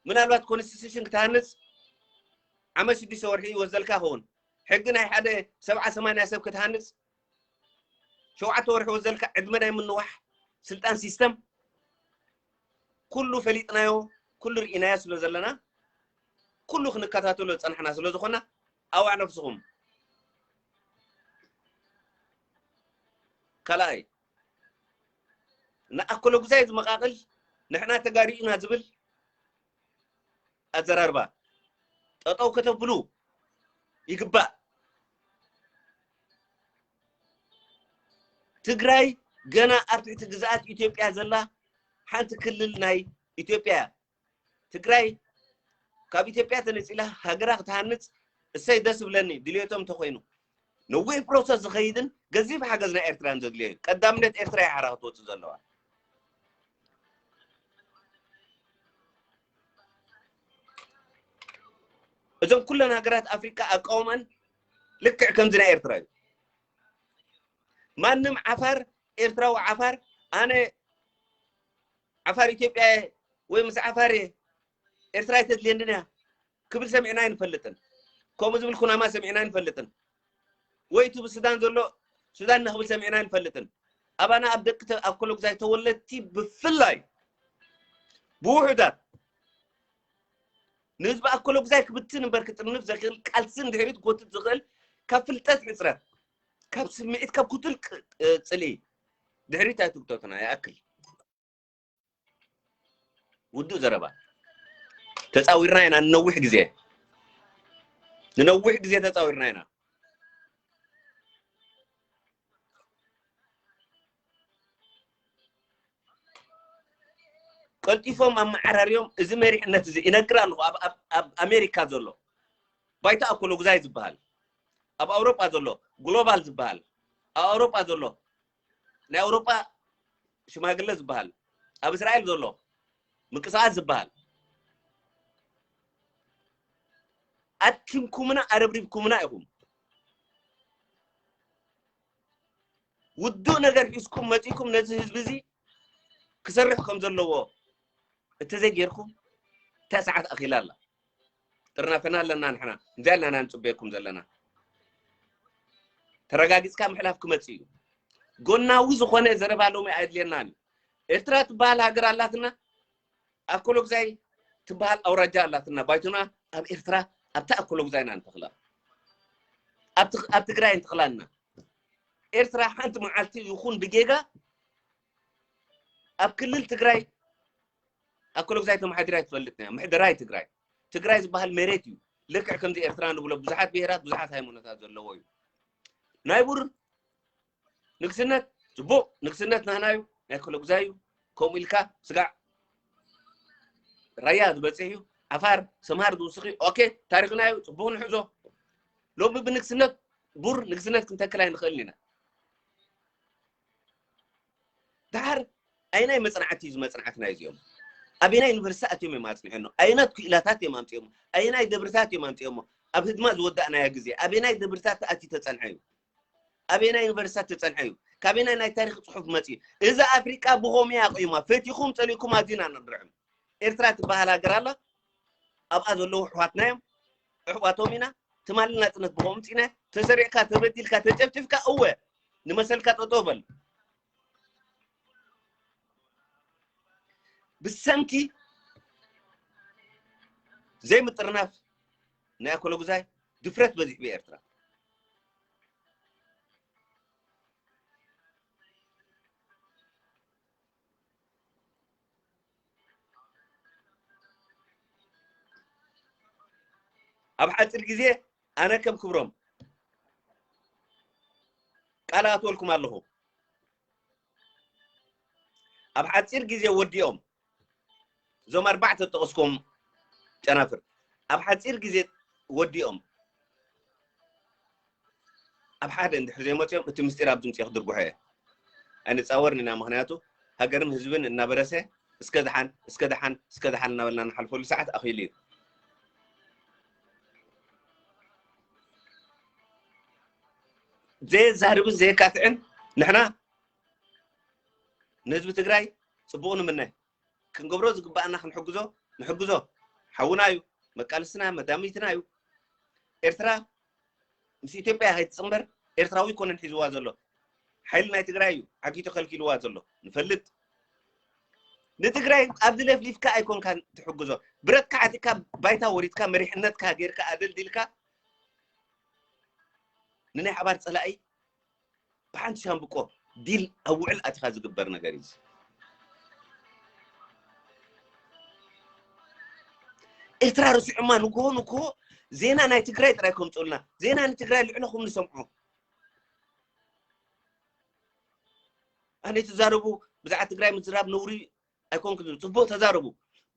ምናልባት ኮንስቲቱሽን ክትሃንጽ ዓመት ሽዱሽተ ወርሒ ይወስደልካ ይኸውን። ሕጊ ናይ ሓደ ሰብዓ ሰማንያ ሰብ ክትሃንጽ ሸውዓተ ወርሒ ወዘልካ ዕድመ ናይ ምንዋሕ ስልጣን ሲስተም ኩሉ ፈሊጥናዮ፣ ኩሉ ርኢናዮ ስለ ዘለና፣ ኩሉ ክንከታተሎ ዝጸናሕና ስለ ዝኾና፣ ኣዋዕ ነፍስኹም። ካልኣይ፣ ንኣኮሎጉዛይ ዝመቓቕል ንሕና ተጋሩ ኢና ዝብል ኣዘራርባ ጠጠው ከተብሉ ይግባእ። ትግራይ ገና ኣብ ትሕቲ ግዝኣት ኢትዮጵያ ዘላ ሓንቲ ክልል ናይ ኢትዮጵያ እያ። ትግራይ ካብ ኢትዮጵያ ተነፂላ ሃገራ ክትሃንፅ እሰይ ደስ ብለኒ፣ ድልየቶም እንተኮይኑ ነዊሕ ፕሮሰስ ዝኸይድን ገዚፍ ሓገዝ ናይ ኤርትራን ዘድልዮ እዩ። ቀዳምነት ኤርትራ እያ ሓራ ክትወፅእ ዘለዋ። እዞም ኩለን ሃገራት ኣፍሪካ ኣቃውመን ልክዕ ከምዚ ናይ ኤርትራ እዩ። ማንም ዓፋር ኤርትራዊ ዓፋር ኣነ ዓፋር ኢትዮጵያ እየ ወይ ምስ ዓፋር እየ ኤርትራ ኣይተድልየንን እያ ክብል ሰሚዕና ኣይንፈልጥን። ከምኡ ዝብል ኩናማ ሰሚዕና ኣይንፈልጥን። ወይ እቲ ብሱዳን ዘሎ ሱዳን ንክብል ሰሚዕና ኣይንፈልጥን። ኣባና ኣብ ደቂ ተ- ኣኮሎጉዛይ ተወለድቲ ብፍላይ ብውሑዳት ንህዝቢ ኣኮሎጉዛይ ክብትን እምበር ክጥርንፍ ዘኽእል ቃልሲ ንድሕሪት ክጎትት ዝኽእል ካብ ፍልጠት ሕፅረት ካብ ስምዒት ካብ ክቱል ቅ- እ፣ ፅልኢ ድሕሪት ኣይትጉተቱና ይኣክል። ውዱእ ዘረባ። ተጻዊርና ኢና ንነዊሕ ግዜ። ንነዊሕ ግዜ ተጻዊርና ኢና። ቀልጢፎም ኣመዓራርዮም እዚ መሪሕነት እዚ ይነግር ኣለኹ። ኣብ- ኣብ- ኣብ ኣሜሪካ ዘሎ ባይታ ኣኮሎጉዛይ ዝበሃል፣ ኣብ ኣውሮጳ ዘሎ ግሎባል ዝበሃል፣ ኣብ ኣውሮጳ ዘሎ ናይ ኣውሮጳ ሽማግለ ዝበሃል፣ ኣብ እስራኤል ዘሎ ምንቅስቃስ ዝበሃል ኣቲምኩምና ኣረብሪብኩምና ኢኹም። ውዱእ ነገር ሒዝኩም መጺኩም ነዚ ህዝቢ እዚ ክሰርሕ ከም ዘለዎ እተዘይጌርኩም እታ ሰዓት ኣኺላ ኣላ። ጥርናፈና ኣለና ንሕና። እንታይ ኣለና ንጽበየኩም ዘለና? ተረጋጊጽካ ምሕላፍ ክመጽእ እዩ። ጎናዊ ዝኾነ ዘረባ ሎሚ ኣየድልየናን እዩ። ኤርትራ ትበሃል ሃገር ኣላትና፣ ኣኮሎግዛይ ትበሃል ኣውራጃ ኣላትና። ባይቶና ኣብ ኤርትራ ኣብታ ኣኮሎግዛይ ኢና ንተኽላ። ኣብ ትግ-፣ ኣብ ትግራይ ንተኽላና። ኤርትራ ሓንቲ መዓልቲ ይኹን ብጌጋ ኣብ ክልል ትግራይ ኣኮሎግዛይ ተመሓዲራ ኣይትፈልጥን እያ። ምሕደራ እዩ ትግራይ። ትግራይ ዝበሃል መሬት እዩ። ልክዕ ከምዚ ኤርትራ ንብሎ ብዙሓት ብሄራት፣ ብዙሓት ሃይማኖታት ዘለዎ እዩ። ናይ ቡር ንግስነት ጽቡቕ፣ ንግስነት ናህና እዩ፣ ናይ ኣኮሎግዛይ እዩ። ከምኡ ኢልካ ስጋዕ ራያ ዝበጽሕ እዩ፣ ዓፋር፣ ሰምሃር ዝውስኽ እዩ። ኦኬ፣ ታሪኽና እዩ፣ ጽቡቕ ንሕዞ። ሎሚ ብንግስነት ቡር ንግስነት ክንተክል ኣይንኽእልን ኢና። ደሓር ኣየናይ መጽናዕቲ እዩ እዚ መጽናዕትና እዚኦም? ኣበየናይ ዩኒቨርሲቲ ኣትዮም እዮም ኣጽኒሖኖ? ኣየናት ክኢላታት እዮም ኣምጺኦም? ኣየናይ ደብርታት እዮም ኣምጺኦሞ? ኣብ ህድማ ዝወዳእናዮ ግዜ ኣበየናይ ደብርታት ኣትዩ ተጸንሐ እዩ? ኣበየናይ ዩኒቨርሲታት ተጸንሐ እዩ? ካበየናይ ናይ ታሪኽ ጽሑፍ መጺኡ? እዛ ኣፍሪቃ ብኸምኡ እያ ቆይማ። ፈቲኹም ጸሊእኩም ኣዚና ንርዕም። ኤርትራ ትበሃል ሃገር ኣላ። ኣብኣ ዘለዉ ኣሕዋትና እዮም። ኣሕዋቶም ኢና። ትማሊ ናጽነት ብኸምኡ ምጺና። ተሰሪዕካ፣ ተበዲልካ፣ ተጨፍጭፍካ፣ እወ፣ ንመሰልካ ጠጠው በል። ብሰንኪ ዘይምጥርናፍ ናይ ኣኮሎጉዛይ ድፍረት በዚሑ ብኤርትራ። ኣብ ሓፂር ግዜ ኣነ ከም ክብሮም ቃል ኣትወልኩም ኣለኹ። ኣብ ሓፂር ግዜ ወዲኦም፣ እዞም ኣርባዕተ ዝጠቐስኩም ጨናፍር ኣብ ሓፂር ግዜ ወዲኦም ኣብ ሓደ እንድሕር ዘይመፅኦም፣ እቲ ምስጢር ኣብ ድምፂ ክድርጉሖ እየ። ኣይንፃወርን ኢና፣ ምኽንያቱ ሃገርን ህዝብን እናበረሰ፣ እስከ ደሓን፣ እስከ ደሓን፣ እስከ ደሓን እናበልና ንሓልፈሉ ሰዓት ኣኺሉ እዩ። ዘየዛርብን ዘየካትዕን ንሕና ንህዝቢ ትግራይ ፅቡቕ ንምነ፣ ክንገብሮ ዝግባኣና ክንሕግዞ ንሕግዞ። ሓውና እዩ፣ መቃልስትና፣ መዳሚትና እዩ። ኤርትራ ምስ ኢትዮጵያ ከይትፅንበር ኤርትራዊ ኣይኮነን ሒዝዋ ዘሎ። ሓይሊ ናይ ትግራይ እዩ ዓጊቱ ከልኪልዋ ዘሎ፣ ንፈልጥ። ንትግራይ ኣብዚ ለፍሊፍካ ኣይኮንካን ትሕግዞ። ብረትካ ዓጢቕካ፣ ባይታ ወሪድካ፣ መሪሕነትካ ጌርካ፣ ኣደልዲልካ፣ ንናይ ሓባር ፀላኢ ብሓንቲ ሻምብቆ ዲል ኣብ ውዕል ኣቲኻ ዝግበር ነገር እዩ። ኤርትራ ርሲዖማ፣ ንግሆ ንግሆ ዜና ናይ ትግራይ ጥራይ ከምፅኡልና፣ ዜና ንትግራይ ልዕለኹም ንሰምዖ። ኣነ ትዛረቡ፣ ብዛዕባ ትግራይ ምዝራብ ነውሪ ኣይኮንኩን። ጽቡቕ ተዛረቡ።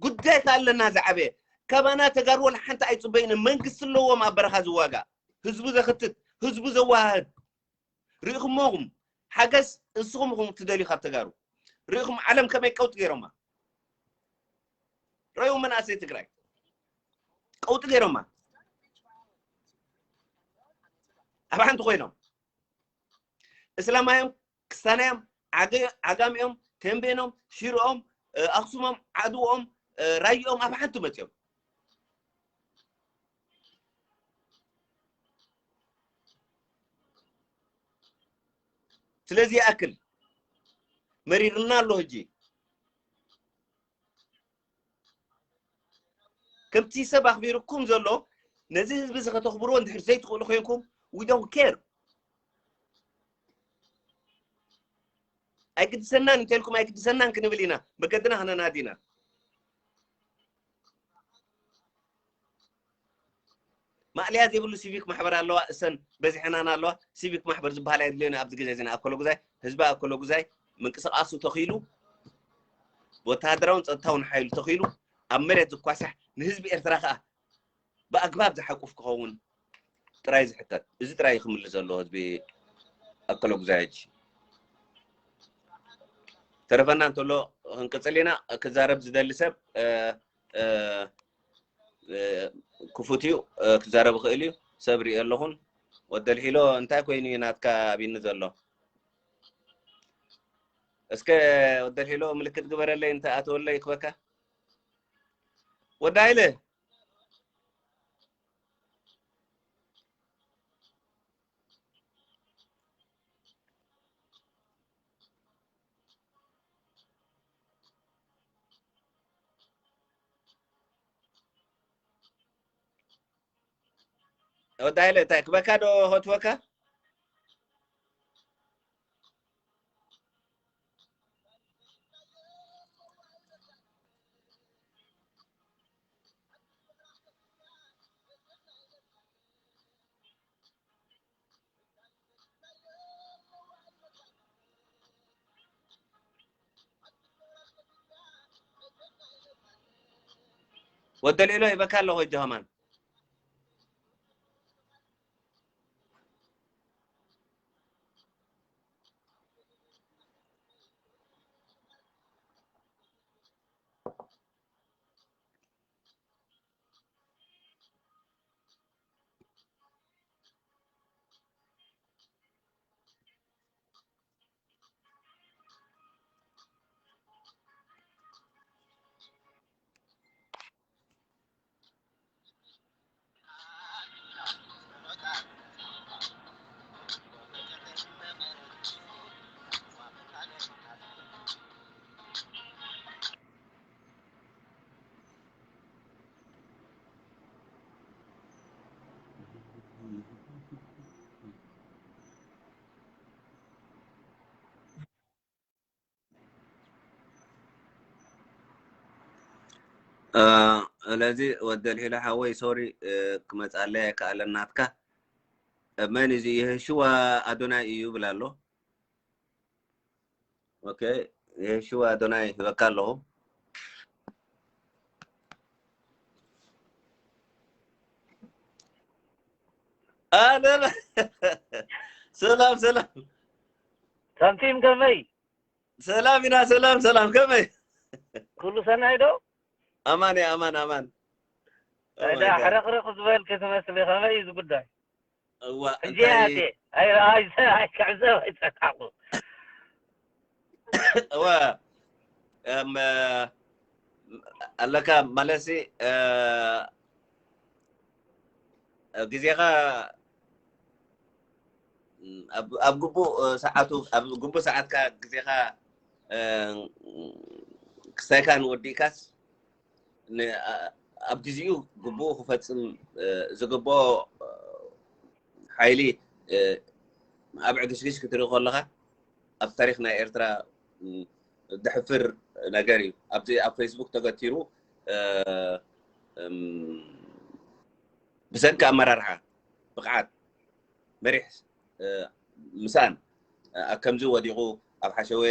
ጉዳይ ከ ኣለና ዝዓበየ። ካባና ተጋሩ ዋላ ሓንቲ ኣይጽበዩን። መንግስቲ ኣለዎም ኣብ በረኻ ዝዋጋእ፣ ህዝቡ ዘኽትት፣ ህዝቡ ዘወሃህድ። ርኢኹሞኹም ሓገዝ ንስኹም ኢኹም ትደልዩ ካብ ተጋሩ። ርኢኹም ዓለም ከመይ ቀውጢ ገይሮማ። ረዩ መናእሰይ ትግራይ ቀውጢ ገይሮማ። ኣብ ሓንቲ ኮይኖም እስላማዮም፣ ክስታናዮም፣ ዓገ-፣ ዓጋሚኦም፣ ተንቤኖም፣ ሽሮኦም፣ እ፣ ኣኽሱሞም፣ ዓድዎም፣ እ፣ ራይኦም ኣብ ሓንቲ መፅዮም። ስለዚ ይኣክል መሪርና ኣሎ። ሕጂ ከምቲ ሰብ ኣኽቢርኩም ዘሎ ነዚ ህዝቢ እዚ ከተኽብርዎ እንድሕር ዘይትኽእሉ ኮይንኩም፣ we don't care። ኣይግድሰናን እንተልኩም ኣይግድሰናን ክንብል ኢና፣ መገድና ክነናዲ ኢና። ማእለያ ዘይብሉ ሲቪክ ማሕበር ኣለዋ፣ እሰን በዚሐናን ኣለዋ። ሲቪክ ማሕበር ዝበሃል ኣይድልዮን ኣብዚ ግዜ እዚ። ኣኮሎጉዛይ፣ ህዝቢ ኣኮሎጉዛይ ምንቅስቃሱ ተኺሉ፣ ወተሃደራውን ጸጥታውን ሓይሉ ተኺሉ፣ ኣብ መሬት ዝኳሳሕ፣ ንህዝቢ ኤርትራ ከኣ ብኣግባብ ዝሓቁፍ ክኸውን ጥራይ ዝሕተት። እዚ ጥራይ እዩ ክምልስ ዘለዎ ህዝቢ ኣኮሎጉዛይ። ሕጂ ተረፈና እንተሎ ክንቅጽል ኢና። ክዛረብ ዝደሊ ሰብ፣ እ፣ እ፣ እ፣ ክፉት እዩ፣ እ፣ ክዛረብ ይኽእል እዩ። ሰብ ሪኦ ኣለኹን። ወደልሒሎ እንታይ ኮይኑ እዩ ናትካ ኣቢኒ ዘሎ? እስከ ወደልሒሎ ምልክት ግበረለይ፣ እንተ ኣተወለይ ይክበካ። ወዲ ሃይለ፣ ወዲ ሃይለ፣ እንታይ ክበካ ዶ ኸትወካ? ወደልኤሎ ይበካ ኣለኹ፣ እጆ ከማን። ስለዚ ወደልሂለ ሓወይ፣ ሶሪ፣ ክመፃለይ ኣይከኣለን ናትካ። መን እዚ? የህሽዋ ኣዶናይ እዩ ይብል ኣሎ። ኦኬ፣ የህሽዋ ኣዶናይ ሂበካ ኣለኹ። ኣለ-፣ ሰላም፣ ሰላም። ሳንቲም ከመይ? ሰላም ኢና፣ ሰላም፣ ሰላም። ከመይ? ኩሉ ሰናይ ዶ? ኣማን እየ፣ ኣማን፣ ኣማን። ኣማን እዳ እየ። ሕርቕርቕ ዝበልክ ትመስሊ፣ ከመይ እዩ እዚ ጉዳይ? እዋ፣ ሕጂ እንታይ ኣትየ። ኣይ፣ ኣይ፣ ኣይ፣ ክዕዘብ ኣይጸናሕኩ። እዋ፣ እም፣ ኣለካ ማለትሲ፣ እ፣ ግዜኻ ኣብ፣ ኣብ ግቡእ ሰዓቱ፣ ኣብ ግቡእ ሰዓትካ ግዜኻ፣ እ፣ ክስታይካ ንወዲእካስ፣ ን-፣ ኣ-፣ ኣብ ግዜኡ ግቡኡ ክፈጽም፣ እ፣ ዝግብኦ፣ እ፣ ሓይሊ፣ እ፣ ኣብ ዕግስግስ ክትርኢ ከለኻ፣ ኣብ ታሪኽ ናይ ኤርትራ፣ እ፣ ዘሕፍር ነገር እዩ። ኣብዚ ኣብ ፌስቡክ ተገቲሩ፣ እ፣ እም፣ ብሰንኪ ኣመራርሓ፣ ብቕዓት፣ መሪሕ፣ እ፣ ምስኣን፣ እ፣ ኣብ ከምዚ ወዲቑ ኣብ ሓሸወ፣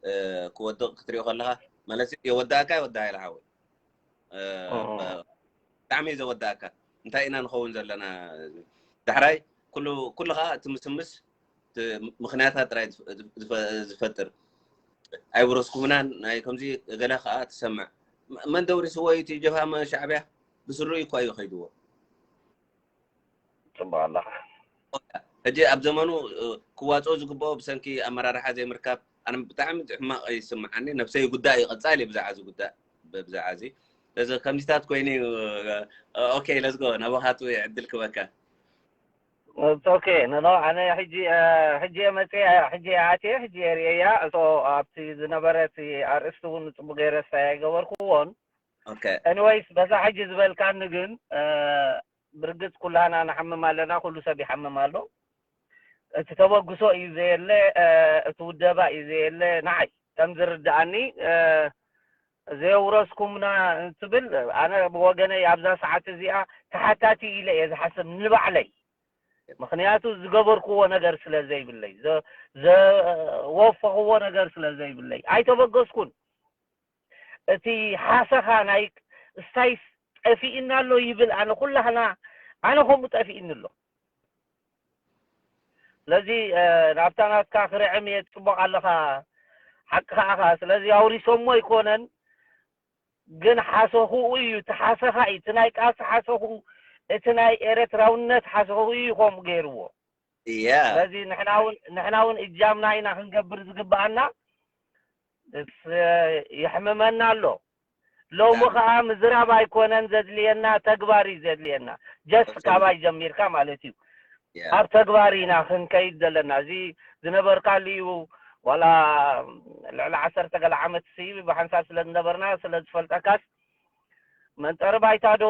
እ፣ ክወድቕ ክትሪኦ ከለኻ፣ ማለት የወዳእካ፣ የወዳ ሃይለ ሓወይ። እ፣ ኦ። ብ-፣ ብጣዕሚ እዩ ዘወዳእካ። እንታይ ኢና ንኸውን ዘለና? ዳሕራይ ኩሉ፣ ኩሉ ኸዓ እቲ ምስምስ፣ እቲ ምኽንያታት ጥራይ ዝፈ-፣ ዝፈ-፣ ዝፈጥር። ኣይውረስኩምናን፣ ናይ ከምዚ ገለ ኸዓ ትሰምዕ። መ-፣ መን ደውሪስዎ እዩ እቲ ጀብሃ መ-፣ ሻዕብያ? ብስሩ እዩ እኳ እዩ ከይድዎ። ጽቡቕ ኣለኻ። ሕጂ ኣብ ዘመኑ፣ እ፣ ክዋጽኦ ዝግብኦ ብሰንኪ ኣመራርሓ ዘይምርካብ፣ ኣነ ብጣዕሚ ሕማቕ ይስምዓኒ። ነብሰይ ይጉዳእ እዩ ቀጻሊ ብዛዕባ እዚ ጉዳይ፣ ብዛዕባ እዚ። ስለዚ ከምዚታት ኮይኑ እዩ፣ እ፣ ኦኬ፣ let's go፣ ናባኻቱ ዕድል ክበካ። It's okay። ኖ፣ ኖ፣ ኣነ ሕጂ፣ እ፣ ሕጂ እየ መጽየ፣ ሕጂ እየ ኣትየ፣ ሕጂ እየ ርእየያ። እቶ ኣብቲ ዝነበረ እቲ ኣርእስቲ እውን ጽቡቕ ገይረ ሳይ ኣይገበርኩዎን። ኦኬ። Anyways፣ በዛ ሕጂ ዝበልካኒ ግን፣ እ፣ ብርግጽ ኩላና ንሓምም ኣለና፣ ኩሉ ሰብ ይሓምም ኣሎ። እቲ ተበግሶ እዩ ዘየለ፣ እ፣ እቲ ውደባ እዩ ዘየለ። ንዓይ ከም ዝርድኣኒ፣ እ፣ ዘየውረስኩምና እንትብል፣ ኣነ ብወገነይ ኣብዛ ሰዓት እዚኣ ተሓታቲ ኢለ እየ ዝሓስብ ንባዕለይ። ምኽንያቱ ዝገበርክዎ ነገር ስለ ዘይብለይ፣ ዘ-፣ ዘወፈኽዎ ነገር ስለ ዘይብለይ ኣይተበገስኩን። እቲ ሓሰኻ ናይ እስታይስ ጠፊእና ኣሎ ይብል፣ ኣነ ኩላህና፣ ኣነ ከምኡ ጠፊእኒ ኣሎ። ስለዚ፣ እ፣ ናብታ ናትካ ክርዕም እየ፣ ጽቡቕ ኣለኻ፣ ሓቅኻ ኢኻ። ስለዚ ኣውሪሶሞ ኣይኮነን፣ ግን ሓሰኹኡ እዩ፣ እቲ ሓሰኻ እዩ፣ እቲ ናይ ቃልሲ ሓሰኹ፣ እቲ ናይ ኤረትራውነት ሓሰኹ እዩ ከምኡ ገይርዎ። ያ። ስለዚ ንሕና እውን፣ ንሕና እውን እጃምና ኢና ክንገብር ዝግብኣና። እስ-፣ የሕምመና ኣሎ። ሎሚ ያ። ኸዓ ምዝራብ ኣይኮነን ዘድልየና፣ ተግባር እዩ ዘድልየና። ጀስት ኦኬ። ካባይ ጀሚርካ ማለት እዩ። ያ። ኣብ ተግባር ኢና ክንከይድ ዘለና። እዚ ዝነበርካሉ እዩ፣ ዋላ ልዕሊ ዓሰርተ ገለ ዓመት ሲ ብሓንሳብ ስለ ዝነበርና ስለ ዝፈልጠካስ፣ መንጠሪ ባይታ ዶ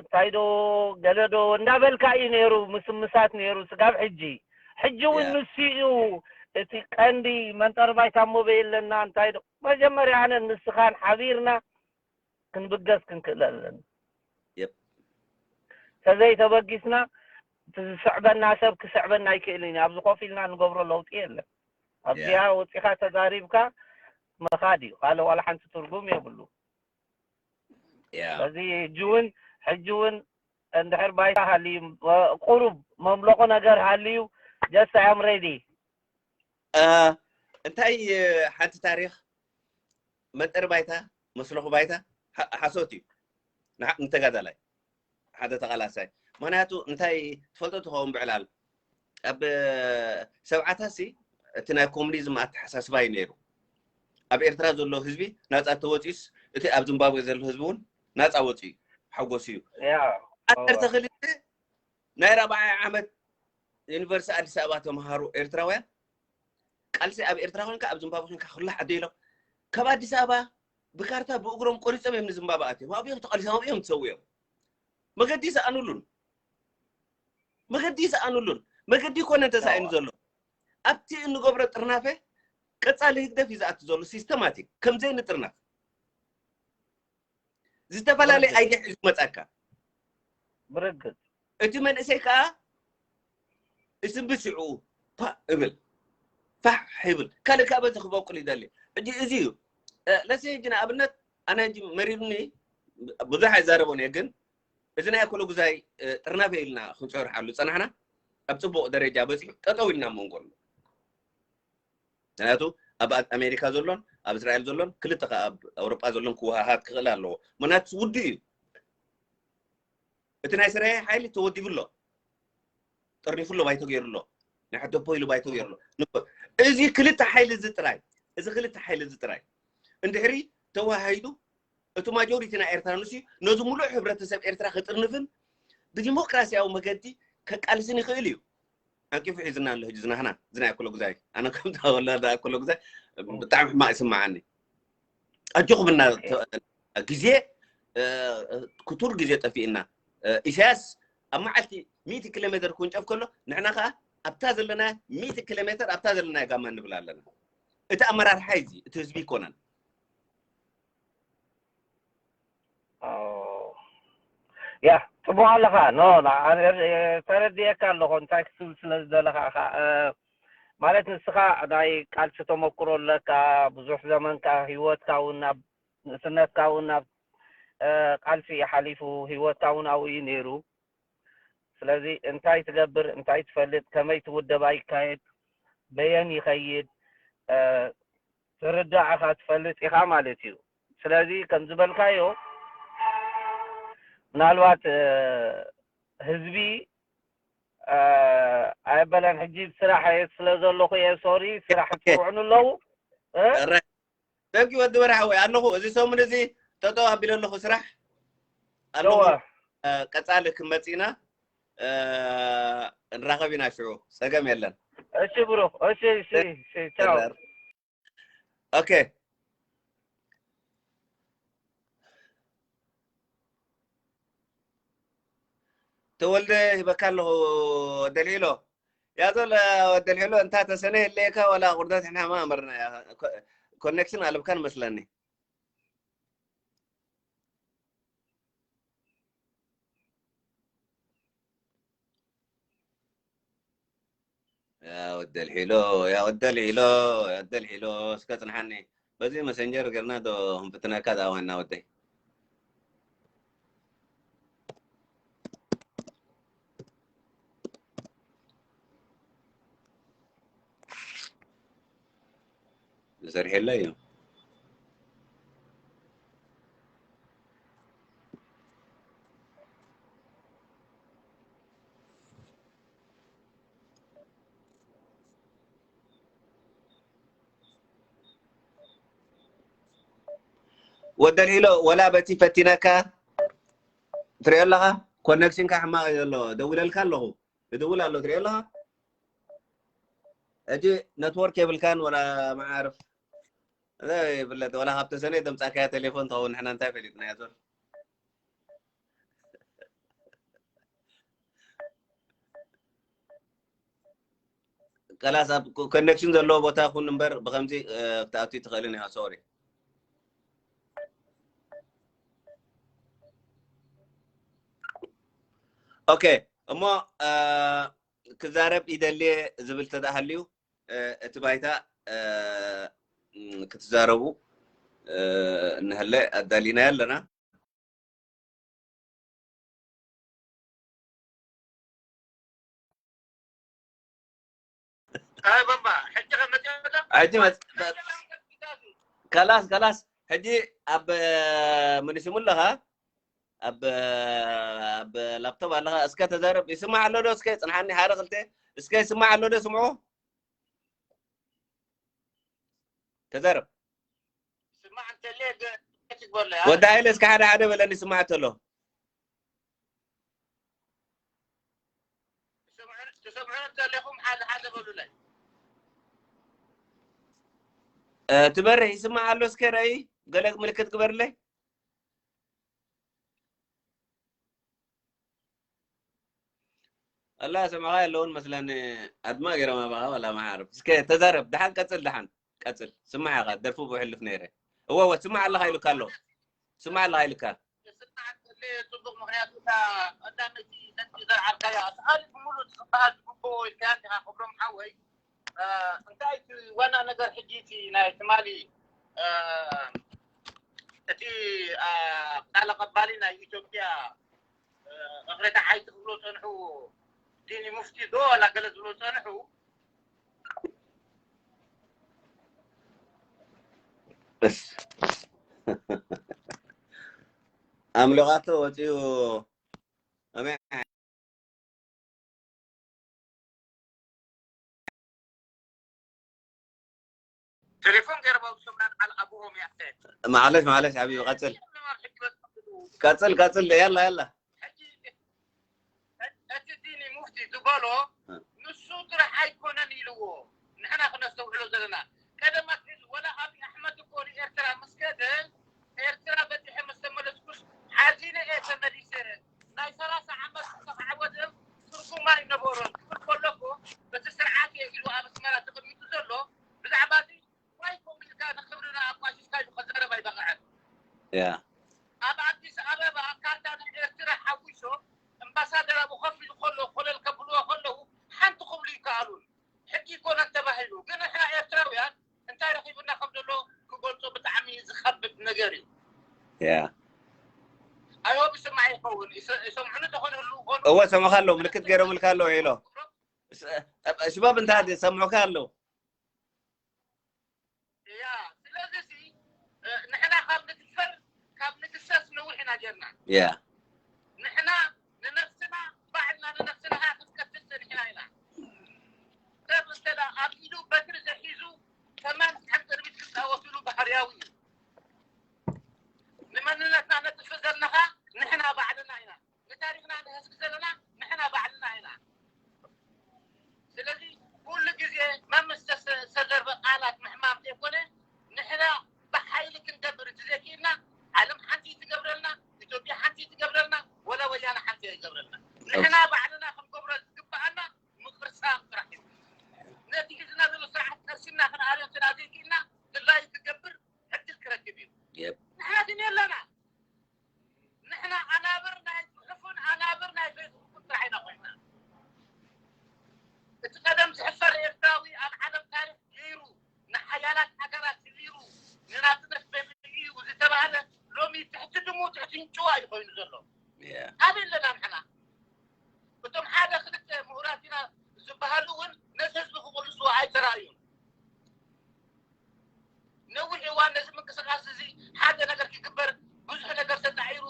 እንታይ ዶ ገለ ዶ እንዳበልካ እዩ ነይሩ ምስምሳት ነይሩ ስጋብ ሕጂ። ሕጂ እውን ንሱ እዩ እቲ ቀንዲ መንጠሪ ባይታ እሞ በየለና እንታይ ዶ መጀመርያ ኣነን ንስኻን ሓቢርና ክንብገስ ክንክእል ኣለና። ተዘይተበጊስና እቲ ዝስዕበና ሰብ ክስዕበና ኣይክእልን እዩ። ኣብዚ ኮፍ ኢልና ንገብሮ ለውጢ የለን። ኣብዚኣ ወፂኻ ተዛሪብካ ምኻድ እዩ። ካልእ ዋላ ሓንቲ ትርጉም የብሉ። ስለዚ ሕጂ እውን ሕጂ እውን እንድሕር ባይታ ሃልዩ ቁሩብ መምለኾ ነገር ሃልዩ just I am ready። እንታይ ሓንቲ ታሪኽ መጠሪ ባይታ መስለኹ ባይታ ሓሶት እዩ ንተጋዳላይ ሓደ ተቓላሳይ። ምክንያቱ እንታይ ትፈልጦ ትኸውን ብዕላል ኣብ ሰብዓታት ሲ እቲ ናይ ኮሙኒዝም ኣተሓሳስባ እዩ ነይሩ። ኣብ ኤርትራ ዘሎ ህዝቢ ናፃ ተወፂኡስ እቲ ኣብ ዚምባብዌ ዘሎ ህዝቢ እውን ናፃ ወፂኡ ሓጎስ እዩ። ዓሰርተ ክልተ ናይ ራብዓይ ዓመት ዩኒቨርሲቲ ኣዲስ ኣበባ ተምሃሩ ኤርትራውያን ቃልሲ ኣብ ኤርትራ ኮንካ ኣብ ዚምባብዌ ኮንካ ክላሕ ዓዲ ኢሎም ካብ ኣዲስ ኣበባ ብካርታ ብእግሮም ቆሪፆም እዮም ንዚምባብዌ ኣትዮም ኣብኦም ተቐሊሶም ኣብኦም ተሰዊኦም። መገዲ ይሰኣኑሉን መገዲ ይሰኣኑሉን መገዲ ይኮነን ተሳኢኑ ዘሎ። ኣብቲ እንገብሮ ጥርናፈ ቀፃሊ ህግደፍ እዩ ዝኣቱ ዘሎ ሲስተማቲክ ከምዘይ ንጥርናፍ ዝተፈላለየ ኣይዲያ ሒዙ መፃካ። ብርግፅ እቲ መንእሰይ ከዓ እስምብስዑ ፓ እብል ፋሕ ይብል ካልእ ከዓ በዚ ክበቁል ይደሊ። ሕጂ እዚ እዩ ለሲ ሕጂ ንኣብነት ኣነ ሕጂ መሪርኒ ብዙሕ ኣይዛረቦን እየ ግን እዚ ናይ ኣኮሎ ጉዛይ ጥርናፈ ኢልና ክንፀርሓሉ ፀናሕና ኣብ ፅቡቅ ደረጃ በፂሑ ጠጠው ኢልና መንጎ ኣሎ። ምክንያቱ ኣብ ኣሜሪካ ዘሎን ኣብ እስራኤል ዘሎን ክልተ ከዓ ኣብ ኣውሮጳ ዘሎን ክወሃሃድ ክኽእል ኣለዎ። ምክንያቱ ውዱ እዩ። እቲ ናይ ስራየ ሓይሊ ተወዲቡ ኣሎ፣ ጠርኒፉ ኣሎ፣ ባይቶ ገይሩ ኣሎ፣ ናይ ሕደፖ ኢሉ ባይቶ ገይሩ ኣሎ። እዚ ክልተ ሓይሊ እዚ ጥራይ እዚ ክልተ ሓይሊ እዚ ጥራይ እንድሕሪ ተወሃሂዱ እቲ ማጆሪቲ ናይ ኤርትራ ንሱ ነዚ ሙሉእ ሕብረተሰብ ኤርትራ ክጥርንፍን ብዲሞክራሲያዊ መገዲ ከቃልስን ይኽእል እዩ። ዓቂፉ ሒዝና ኣሎ ሕጂ ዝናህና እዚ ናይ ኣኮሎ ጉዛይ ኣነ ከም ተወላዳ ኣኮሎ ጉዛይ ብጣዕሚ ሕማቅ ይስምዓኒ። ኣጆኹም እና ግዜ ክቱር ግዜ ጠፊእና ኢሳያስ ኣብ መዓልቲ ሚእቲ ኪሎ ሜትር ክውንጨፍ ከሎ ንሕና ከዓ ኣብታ ዘለና ሚእቲ ኪሎ ሜትር ኣብታ ዘለና ጋማ ንብል ኣለና። እቲ ኣመራርሓ እዚ እቲ ህዝቢ ይኮነን። ያ ጽቡቕ ኣለኻ። ኖ ተረድየካ ኣለኹ እንታይ ክትብል ስለ ዝደለኻ ኢኻ። ማለት ንስኻ ናይ ቃልሲ ተመክሮ ኣለካ፣ ብዙሕ ዘመንካ ህይወትካ እውን ናብ ንእስነትካ እውን ናብ ቃልሲ እዩ ሓሊፉ፣ ህይወትካ እውን ኣብኡ እዩ ነይሩ። ስለዚ እንታይ ትገብር፣ እንታይ ትፈልጥ፣ ከመይ እቲ ውደባ ይካየድ፣ በየን ይኸይድ ትርዳእ ኢኻ ትፈልጥ ኢኻ ማለት እዩ። ስለዚ ከም ዝበልካዮ ምናልባት ህዝቢ ኣየበለን ሕጂ ስራሕ እየ ስለ ዘለኹ እየ ሶሪ ስራሕ ይፅውዕኑ ኣለዉ። ደጊ ወዲ በረሓ ወይ ኣለኹ እዚ ሰሙን እዚ ጠጠው ኣቢለ ኣለኹ ስራሕ ኣለኹ። ቀፃሊ ክመፅእና ንራኸብ ኢና ሽዑ ፀገም የለን። እሺ ብሩክ እሺ እሺ እሺ ቻው። ኦኬ ተወልደ ሂበካ ኣለኹ ወደልዒሎ ያዞለ ወደልዒሎ እንታ ተሰነ የለየካ ወላ ቁርደት ሕና ማእመርና ኮኔክሽን ኣለብካ ንመስለኒ። ያ ወደል ሒሎ ያ ወደል ሒሎ ያ ወደል ሒሎ እስከ ጽንሓኒ በዚ መሰንጀር ገርና ዶ ክንፍትነካ ዝኣዋና ወደይ። ዝሰርሐላ እዩ። ወደል ሒሎ ወላ በቲ ፈቲነካ ትሪኦ ኣለኻ ኮነክሽንካ ሕማቕ እዩ ዘሎ ደውለልካ ኣለኹ ይድውል ኣሎ ትሪኦ ኣለኻ ሕጂ ነትወርክ የብልካን ወላ መዓርፍ ይፍለጥ ወላ ካብ ተሰነ ደምፃካያ ቴሌፎን ትኸውን ንሕና እንታይ ፈሊጥና እያ ዞር ከላስ ኣብ ኮ-፣ ኮኔክሽን ዘለዎ ቦታ ኩን እምበር ብኸምዚ፣ እ፣ ክትኣቱ ትኽእልን ኢኻ። ሶሪ። ኦኬ፣ እሞ፣ እ፣ ክዛረብ ይደልየ ዝብል ተደኣ ሃልዩ፣ እ፣ እቲ ባይታ፣ እ፣ ም፣ ክትዛረቡ፣ እ፣ እንሀለ ኣዳሊናዮ ኣለና። ኣይ በባ፣ ሕጂ ከመጽእ ኣሎ? ሕጂ መጽ-፣ ከላስ፣ ከላስ። ሕጂ ኣብ፣ እ፣ ምን ስሙ ኣለኻ? ኣብ፣ እ፣ ኣብ ላፕቶፕ ኣለኻ? እስከ ተዛረብ። ይስማዕ ኣሎ ዶ? እስከ ጽንሓኒ ሓደ ክልተ። እስከ ይስማዕ ኣሎ ዶ? ስምዑ። ተዛረብ። ስማዕ እንተለ ገ-፣ ትግበርለ፣ ያ። ወዲ ሃይለ እስከ ሓደ ሓደ በለኒ፣ ስማዕ እንተሎ። ትሰምዑ-፣ ትሰምዑ እንተለኹም ሓደ ሓደ በሉለይ። እ፣ ትበርህ ይስማዕ ኣሎ፣ እስከ ርኣይ፣ ገለ ምልክት ግበርለይ። ኣላ ሰማኻ ያለውን መስለን ኣድማ ገይሮም ኣባኻ ወላ መዓርብ። እስከ ተዛረብ፣ ደሓን ቀጽል፣ ደሓን ቀጽል። ስማዕ ኢኻ፣ ደርፉ ብሕልፍ ነይረ። እወ፣ እወ፣ ስማዕ ኣለኻ ኢሉካ ኣሎ። ስማዕ ኣለኻ ኢሉካ። ስማዕ ጽቡቕ፣ ምኽንያቱ እታ ቀዳመይቲ ነጥቢ ዘልዓልካያ፣ እቲ ካልእ ብምሉእ ዝበሃል ዝግብኦ ኢልካያ እንዲኻ ክብሮም ሓወይ። እ፣ እንታይ እቲ ዋና ነገር ሕጂ እቲ ናይ ትማሊ፣ እ፣ እቲ፣ እ፣ ቃል ኣቐባሊ ናይ ኢትዮጵያ፣ እ፣ እኽለ ደሓይ ትብሎ ጸንሑ ዲኒ ሙፍቲ ዶ ዋላ ገለ ዝብሎ ጸንሑ? እስ። ኣምልቓቶ ወፂኡ። ቴሌፎን ገይረ ባውሶምና ቃል ኣቡሆም ያተ። ማዕለሽ፣ ማዕለሽ ሓቢቢ፣ ቀጽል። ቀጽል፣ ቀጽል፣ ያላ፣ ያላ። ሕጂ እቲ ዲኒ ሙፍቲ ዝበሎ እ። ንሱ ጥራሕ ኣይኮነን ኢልዎ። ንሕና ክነስተውዕሎ ዘለና። ቀደም ኣትሒዙ ወላ ኣብይ ኣሕመድ እኮ ንኤርትራ ምስ ከደ፣ ኤርትራ በጺሐ ምስ ተመለስኩስ ሓዚነ እየ ተመሊሰ። ናይ ሰላሳ ዓመት ዝተኻዕወተ ትርጉም ኣይነበሮን ክብል ከሎ እኮ፣ በቲ ስርዓት እየ ኢሉ ኣብ ኣስመራ ተቐሚጡ ዘሎ፣ ብዛዕባ እዚ ዋይ ኮም ኢልካ ንኽብርና ኣቋሽሽካ ኢሉ ከዛረብ ኣይበቕዐን። ያ። ኣብ ኣዲስ ኣበባ ካርታ ናይ ኤርትራ ሓዊሶ ኣምባሳደር ኣብኡ ኮፍ ኢሉ ከሎ ኮለል ከብልዎ ከለዉ ሓንቲ ክብሉ ይከኣሉን። ሕጊ ይኮነን ተባሂሉ። ግን ንሕና ኤርትራውያን እንታይ ረኺቡና ከም ዘሎ ክገልጾ ብጣዕሚ ዝኸብድ ነገር እዩ። ያ። I hope ይስማዕ ይኸውን። ይሰ-፣ ይሰምዑኒ ተኾኑ ህልው ኾኑ። እወ፣ ሰምዑኻ ኣለዉ። ምልክት ገይሮምልካ ኣለዉ፣ ሄሎ። ስ-፣ ሽባብ እንታይ ድዩ? ሰምዑካ ኣለዉ። ያ፣ ስለዚ ሲ፣ እ፣ ንሕና ካብ ንድፈር፣ ካብ ንግሰስ ነዊሕ ኢና ጌርና። ያ። ንሕና ንነብስና፣ ባዕልና ንነብስና ኸዓ ክንቀትል ጸኒሕና ኢና። ሰብ እንተ ደኣ ኣብ ኢዱ በትሪ ዘሒዙ፣ ከማን ከም ቅድሚት ክጻወትሉ ባህርያዊ እዩ። ንመንነትና ነጥፍእ ዘለና ኸዓ ንሕና ባዕልና ኢና። ንታሪኽና ንህዝግ ዘለና ንሕና ባዕልና ኢና። ስለዚ ኩሉ ግዜ መምስ ዝተዘርበ ቃላት ምሕማም ዘይኮነ፣ ንሕና ብሓይሊ ክንገብር እቲ ዘይክኢልና፣ ዓለም ሓንቲ ትገብረልና፣ ኢትዮጵያ ሓንቲ ትገብረልና፣ ወላ ወያነ ሓንቲ ኣይገብረልና። ንሕና ባዕልና ክንገብሮ ዝግብኣና ምቕርሳም ጥራሕ እዩ። ነቲ ሒዝና ዘሎ ስርዓት ቀርሲና ክንኣርዮ እንተ ዘይክኢልና፣ ድላዩ ክገብር ዕድል ክረክብ እዩ። የብ። ንሕና ግን የለና። ንሕና ኣናብር ናይ ጽሑፍን ኣናብር ናይ ፌስቡክን ጥራሕ ኢና ኮይና። እቲ ቀደም ዝሕፈር ኤርትራዊ ኣብ ዓለም ታሪኽ ገይሩ፣ ንሓያላት ሃገራት ስሊሩ፣ ንናጽነት በሊዑ እዩ ዝተባህለ፣ ሎሚ ትሕቲ ድሙ ትሕቲ እንጭዋ እዩ ኮይኑ ዘሎ። ያ። ኣበይ ኣለና ንሕና? እቶም ሓደ ክልተ ምሁራት ኢና ዝበሃሉ እውን ነቲ ህዝቢ ክቕልስዎ ኣይተራእዩን። ነዊሕ እዋን ነዚ ምንቅስቃስ እዚ ሓደ ነገር ክግበር ብዙሕ ነገር ተጻዒሩ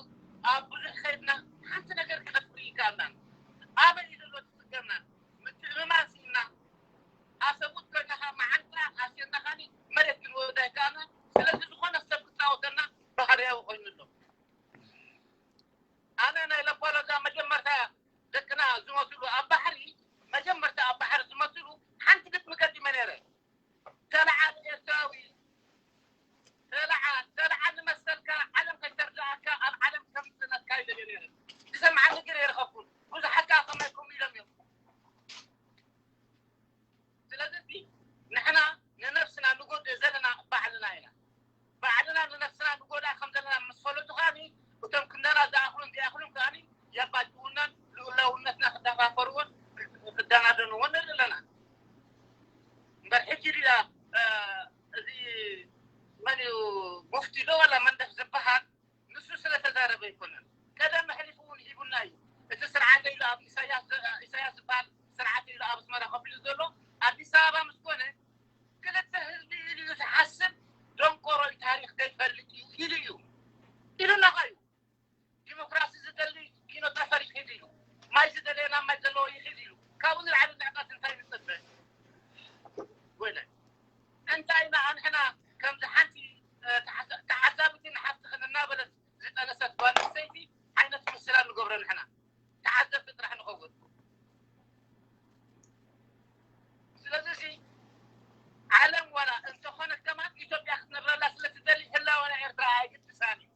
ኣብ ብዙሕ ከይድና ሓንቲ ነገር ክነፍሪ ይከኣልናን። ኣበይ እዩ ዘሎ እቲ ጽገምና? ምትእምማን ስኢንና። ኣሰቡት ኮይና ኸዓ መዓንጣ ኣስየና ኸኒ መሬት ክንወርዳ ይከኣልና። ስለዚ ዝኾነ ሰብ ክጻወተና ባህርያዊ ኮይኑ ኣሎ። ኣነ ናይ ለፓሎዛ መጀመርታ ደቅና ዝመስሉ ኣብ ባሕሪ፣ መጀመርታ ኣብ ባሕሪ ዝመስሉ ሓንቲ ግጥሚ ገጢመ ነይረ። ወዳ ከም ዘለና ምስ ፈለጡ ከዓኒ እቶም ክንደና ዝኣኽሉን ዘይኣኽሉን ከዓኒ የባጭውናን ልኡላውነትና ክዳፋፈርዎን ክዳናደንዎን ንርኢ ኣለና። እምበር ሕጂ ድኣ እዚ መን እዩ ሙፍቲ ዶ ዋላ መንደፍ ዝበሃል ንሱ ስለተዛረበ ኣይኮነን። ቀደም ኣሕሊፉ እውን ሂቡና እዩ። እቲ ስርዓት ኢሉ ኣብ ኢሳያስ ኢሳያስ ዝበሃል ስርዓት ኢሉ ኣብ ኣስመራ ከፊሉ ዘሎ ኣዲስ ኣበባ ምስ ኮነ ክልተ ህዝቢ ኢሉ እዩ ዝሓስብ ደንቆሮ እዩ፣ ታሪኽ ዘይፈልጥ እዩ ኢሉ እዩ ኢሉና እዩ። ዲሞክራሲ ዝደሊ ኪኖ ጠፈር ይኺድ ኢሉ፣ ማይ ዝደለየ ናብ ማይ ዘለዎ ይኺድ ኢሉ። ካብኡ ንላዕሊ ንዕቀት እንታይ ንፅበ? ወይለ እንታይ ኢና ንሕና ከምዚ ሓንቲ ተዓዛቢትን ሓፍትኽን እናበለት ዝጠነሰት ጓል ኣንስተይቲ ዓይነት ምስላ ንገብሮ ንሕና ተዓዘብቲ ጥራሕ ንኸውን። ስለዚ ዓለም ዋላ እንተኾነት ከማን ኢትዮጵያ ክትነብረላ ስለትደሊ ህላወና ኤርትራ ኣይግድሳን እዩ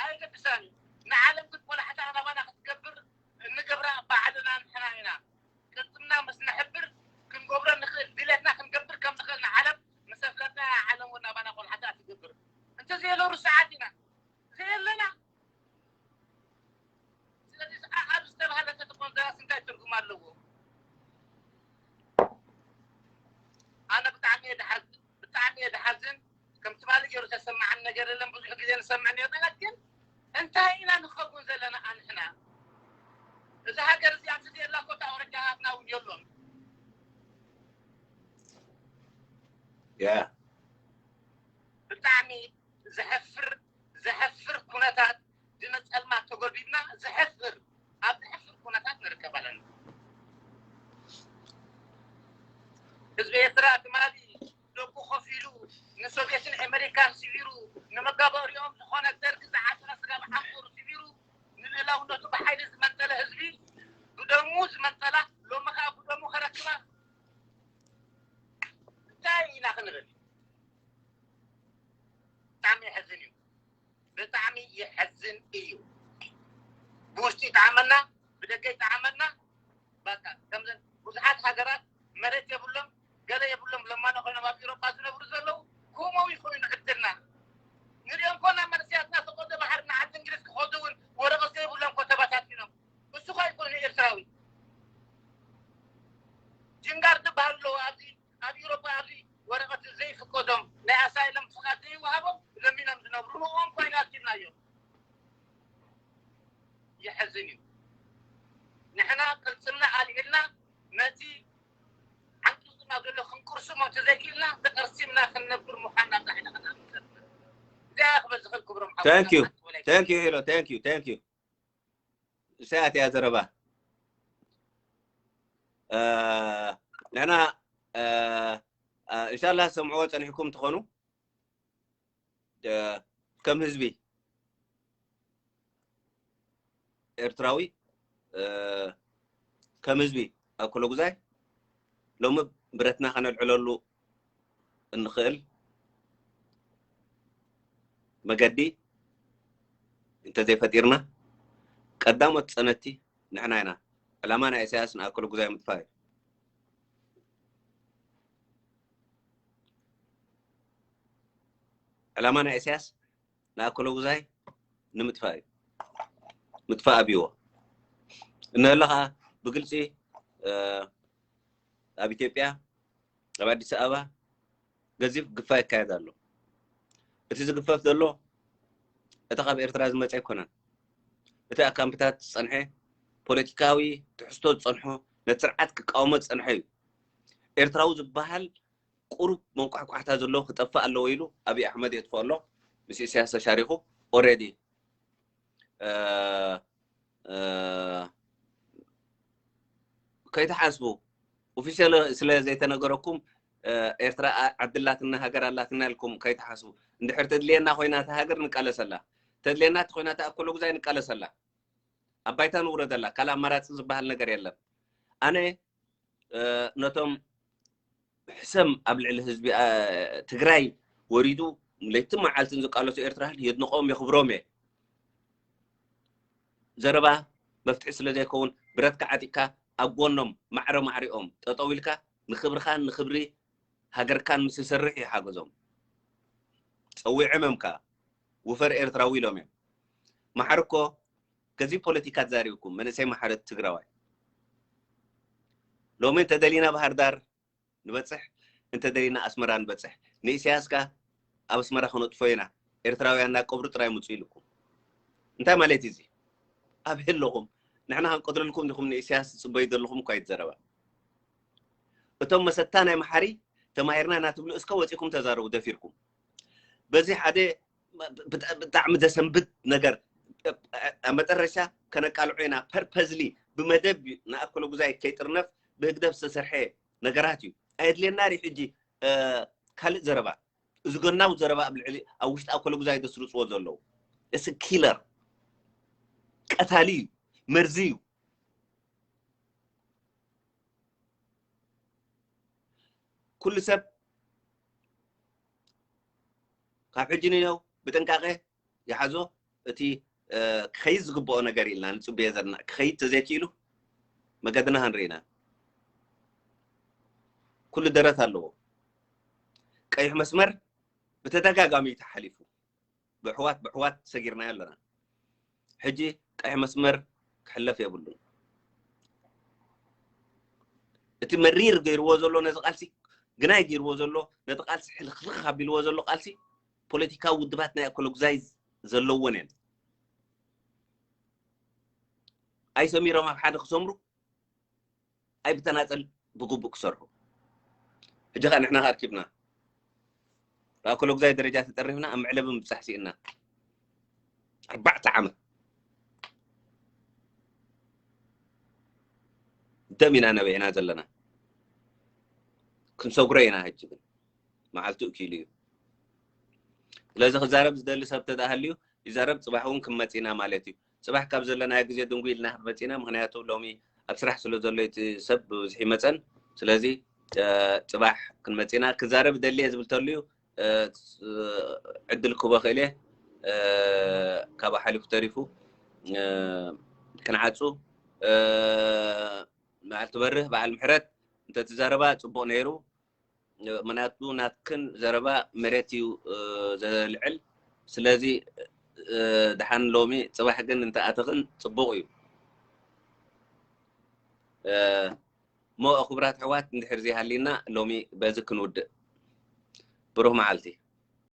ኣይግድሳን እዩ። ንዓለም ግን ቆላሕታ ናባና ክትገብር እንገብራ ባዕልና ንሕና ኢና። ቅልጥምና ምስ ነሕብር ክንገብሮ ንኽእል ድሌትና ክንገብር ከም ንኽእል ንዓለም ምስ ኣፍለጥና ዓለም እውን ናባና ቆላሕታ ትገብር። እንተዘየሎ ርስዓት ኢና ዘየለና። ስለዚ ኣብ ዝተባህለ ተተቆንዘራስ እንታይ ትርጉም ኣለዎ? ኣነ ብጣዕሚ እየ ድሓዝን ብጣዕሚ እየ ድሓዝን። ከም ትማሊ ገይሩ ተሰማዓን ነገር የለን። ብዙሕ ግዜ ንሰምዕ ነርና ግን እንታይ ኢና ንኸውን ዘለና ኣንሕና? እዛ ሃገር እዚኣ እንተዘየላ ኮታ ኣውረጃታትና እውን የሎን። ያ ብጣዕሚ ዘሕፍር ዘሕፍር ኩነታት ድነ ጸልማት ተጎልቢብና ዘሕፍር ኣብ ዘሕፍር ኩነታት ንርከብ ኣለና። ህዝቢ ኤርትራ ትማሊ ደቁ ከፊሉ ንሶቪየትን ኣሜሪካን ስቢሩ ንመጋበሪኦም ዝኾነ ደርጊ ዝዓፀረ ስጋ ብሓንኮሩ ስቢሩ ንልእላውነቱ ብሓይሊ ዝመንጠለ ህዝቢ ብደሙ ዝመንጠላ ሎሚ ከዓ ብደሙ ከረክባ እንታይ ኢና ክንብል? ብጣዕሚ የሕዝን እዩ። ብጣዕሚ የሕዝን እዩ። ብውሽጢ ይጠዓመና ብደገ ይጠዓመና። በቃ ከምዘን ብዙሓት ሃገራት መሬት የብሎም ገለ የብሎም ለማና ኮይኖም ኣብ ኢሮጳ ዝነብሩ ዘለዉ ከምኡ ይኮይኑ ዕድልና። ንሪኦም ኮና መንእሰያትና ተቆደ ባሕሪ ንዓዲ እንግሊዝ ክኸዱ እውን ወረቐት ዘይብሎም ኮ ተባታቲኖም። እሱ ኳ ይኮይኑ ኤርትራዊ ጅንጋር ዝበሃሉ ኣለዉ ኣብዚ ኣብ ኢሮጳ ኣብዚ ወረቐት ዘይፍቀዶም ናይ ኣሳይለም ፍቓድ ዘይወሃቦም ለሚኖም ዝነብሩ ንኦም ኮይና ኣኪብናዮም። የሕዝን እዩ። ንሕና ቅልፅምና ኣልዒልና ነቲ ዓንቅልትና ዘሎ ክንቅርሱሞ እንተዘይክልና ተቀርሲምና ክንነብር ምዃንና ጥራሕ ኢና ክነምሰል። እዚኣ ክበዝኸል ክብሮም ሓወይ Thank you. ካብ ሓንቲ ወላይ Thank you ሄሎ thank you thank you። እሳያት እያ ዘረባ ንሕና እንሻላ ሰምዕዎ ፀኒሕኩም ትኾኑ ከም ህዝቢ ኤርትራዊ ከም ህዝቢ ኣኮለጉዛይ ሎሚ ብረትና ከነልዕለሉ እንኽእል መገዲ እንተዘይፈጢርና ቀዳሞት ፀነትቲ ንሕና ኢና። ዕላማ ናይ ኢሳያስ ንኣኮለጉዛይ ምጥፋእ እዩ። ዕላማ ናይ ኢሳያስ ንኣኮለጉዛይ ንምጥፋእ እዩ። ምጥፋእ ኣብይዎ እንሀሎ ከዓ ብግልፂ ኣብ ኢትዮጵያ ኣብ ኣዲስ ኣበባ ገዚፍ ግፋ ይካየድ ኣሎ። እቲ ዝግፈፍ ዘሎ እቲ ካብ ኤርትራ ዝመፀ ኣይኮነን። እቲ ኣብ ካምፕታት ዝፀንሐ ፖለቲካዊ ትሕዝቶ ዝፀንሖ ነቲ ስርዓት ክቃወሞ ዝፀንሐ እዩ። ኤርትራዊ ዝበሃል ቁሩብ መንቋሕቋሕታ ዘለዎ ክጠፍእ ኣለዎ ኢሉ ኣብይ ኣሕመድ የጥፍኦ ኣሎ። ምስ ኢሳያስ ተሻሪኹ already ከይትሓስቡ ኦፊሻል ስለ ዘይተነገረኩም ኤርትራ ዓዲ ኣላትና ሃገር ኣላትና ኢልኩም ከይትሓስቡ። እንድሕር ተድልየና ኮይና እታ ሃገር ንቃለሰላ። ተድልየና ተኮይና እታ ኣኮለጉዛይ ንቃለሰላ። ኣብ ባይታ ንውረደላ። ካልእ ኣማራፂ ዝበሃል ነገር የለን። ኣነ ነቶም ሕሰም ኣብ ልዕሊ ህዝቢ ትግራይ ወሪዱ ለይትን መዓልትን ዝቃለሱ ኤርትራ የድንቖም የኽብሮም እየ። ዘረባ መፍትሒ ስለ ዘይከውን ብረትካ ዓጢቕካ ኣብ ጎኖም ማዕረ ማዕሪኦም ጠጠው ኢልካ ንኽብርኻን ንኽብሪ ሃገርካን ምስ ዝሰርሕ እዩ ሓገዞም። ጸዊዖም እዮም ከኣ ውፈር ኤርትራዊ ኢሎም እዮም። መሓሪ እኮ ገዚፍ ፖለቲካ ተዛሪብኩም፣ መንእሰይ መሓሪ ትግራዋይ። ሎሚ እንተደሊና ባህር ዳር ንበጽሕ፣ እንተደሊና ኣስመራ ንበጽሕ። ንኢሳያስ ከኣ ኣብ ኣስመራ ከነጥፎ ኢና፣ ኤርትራውያን ናብ ቀብሩ ጥራይ ምጹ ኢልኩም። እንታይ ማለት እዩ እዚ? ኣብ ህለኹም ንሕና ክንቀትለልኩም ዲኹም ንኢሳያስ ትጽበዩ ዘለኹም እኳ እዩ ዘረባ። እቶም መሰታ ናይ መሓሪ ተማሂርና ናትብሉ እስከ ወጺኹም ተዛረቡ ደፊርኩም። በዚ ሓደ ብጣ- ብጣዕሚ ዘሰንብድ ነገር ኣብ መጠረሻ ከነቃልዖ ኢና። ፐርፐዝሊ ብመደብ ንኣከለ ጉዛይ ከይጥርነፍ ብህግደፍ ዝተሰርሐ ነገራት እዩ። ኣየድልየና ሪ ሕጂ ካልእ ዘረባ፣ እዚ ገናው ዘረባ ኣብ ልዕሊ ኣብ ውሽጢ ኣከለ ጉዛይ ዘስርፅዎ ዘለዉ። እስ ኪለር፣ ቀታሊ እዩ፣ መርዚ እዩ። ኩሉ ሰብ ካብ ሕጂ ንነው ብጥንቃቄ ይሓዞ። እቲ ክኸይድ ዝግብኦ ነገር ኢልና ንፅብዮ ዘለና ክኸይድ ተዘይክኢሉ መገድና ክንርኢ ኢና። ኩሉ ደረት ኣለዎ። ቀይሕ መስመር ብተደጋጋሚ ተሓሊፉ፣ ብሕዋት ብሕዋት ሰጊርናዮ ኣለና። ሕጂ ቀይሕ መስመር ክሕለፍ የብሉን። እቲ መሪር ገይርዎ ዘሎ ነዚ ቃልሲ፣ ግናይ ገይርዎ ዘሎ ነቲ ቃልሲ ሕልኽልኽ ኣቢልዎ ዘሎ ቃልሲ ፖለቲካዊ ውድባት ናይ ኣኮሎጉዛይ ዘለዎን እየን። ኣይሰሚሮም ኣብ ሓደ ክሰምሩ፣ ኣይ ብተናፀል ብግቡእ ክሰርሑ። ሕጂ ኸዓ ንሕና ኸኣ ኣርኪብና ብኣኮሎጉዛይ ደረጃ ተጠሪፍና ኣብ መዕለቢ ምብፃሕ ስኢና። ኣርባዕተ ዓመት ደም ኢና ነቢዕና ዘለና። ክንሰጉሮ ኢና። ሕጂ ግን መዓልቱ እኪሉ እዩ። ስለዚ ክዛረብ ዝደሊ ሰብ ተዳሃልዩ ይዛረብ። ፅባሕ እውን ክንመፂና ማለት እዩ። ፅባሕ ካብ ዘለናዮ ግዜ ድንጉ ኢልና ክንመፂና፣ ምክንያቱ ሎሚ ኣብ ስራሕ ስለ ዘሎ እቲ ሰብ ብብዝሒ ይመፀን። ስለዚ ፅባሕ ክንመፂና ክዛረብ ደልየ ዝብል ተልዩ ዕድል ክቦ ክእልየ ካብ ሓሊፉ ተሪፉ ክንዓፁ። በዓል ትበርህ በዓል ምሕረት እንተትዛረባ ፅቡቕ ነይሩ። ምክንያቱ ናትክን ዘረባ መሬት እዩ ዘልዕል። ስለዚ ደሓን ሎሚ ፅባሕ ግን እንተኣተኽን ፅቡቕ እዩ። እሞ ክቡራት ኣሕዋት እንድሕር ዘይሃሊና ሎሚ በዚ ክንውድእ። ብሩህ መዓልቲ።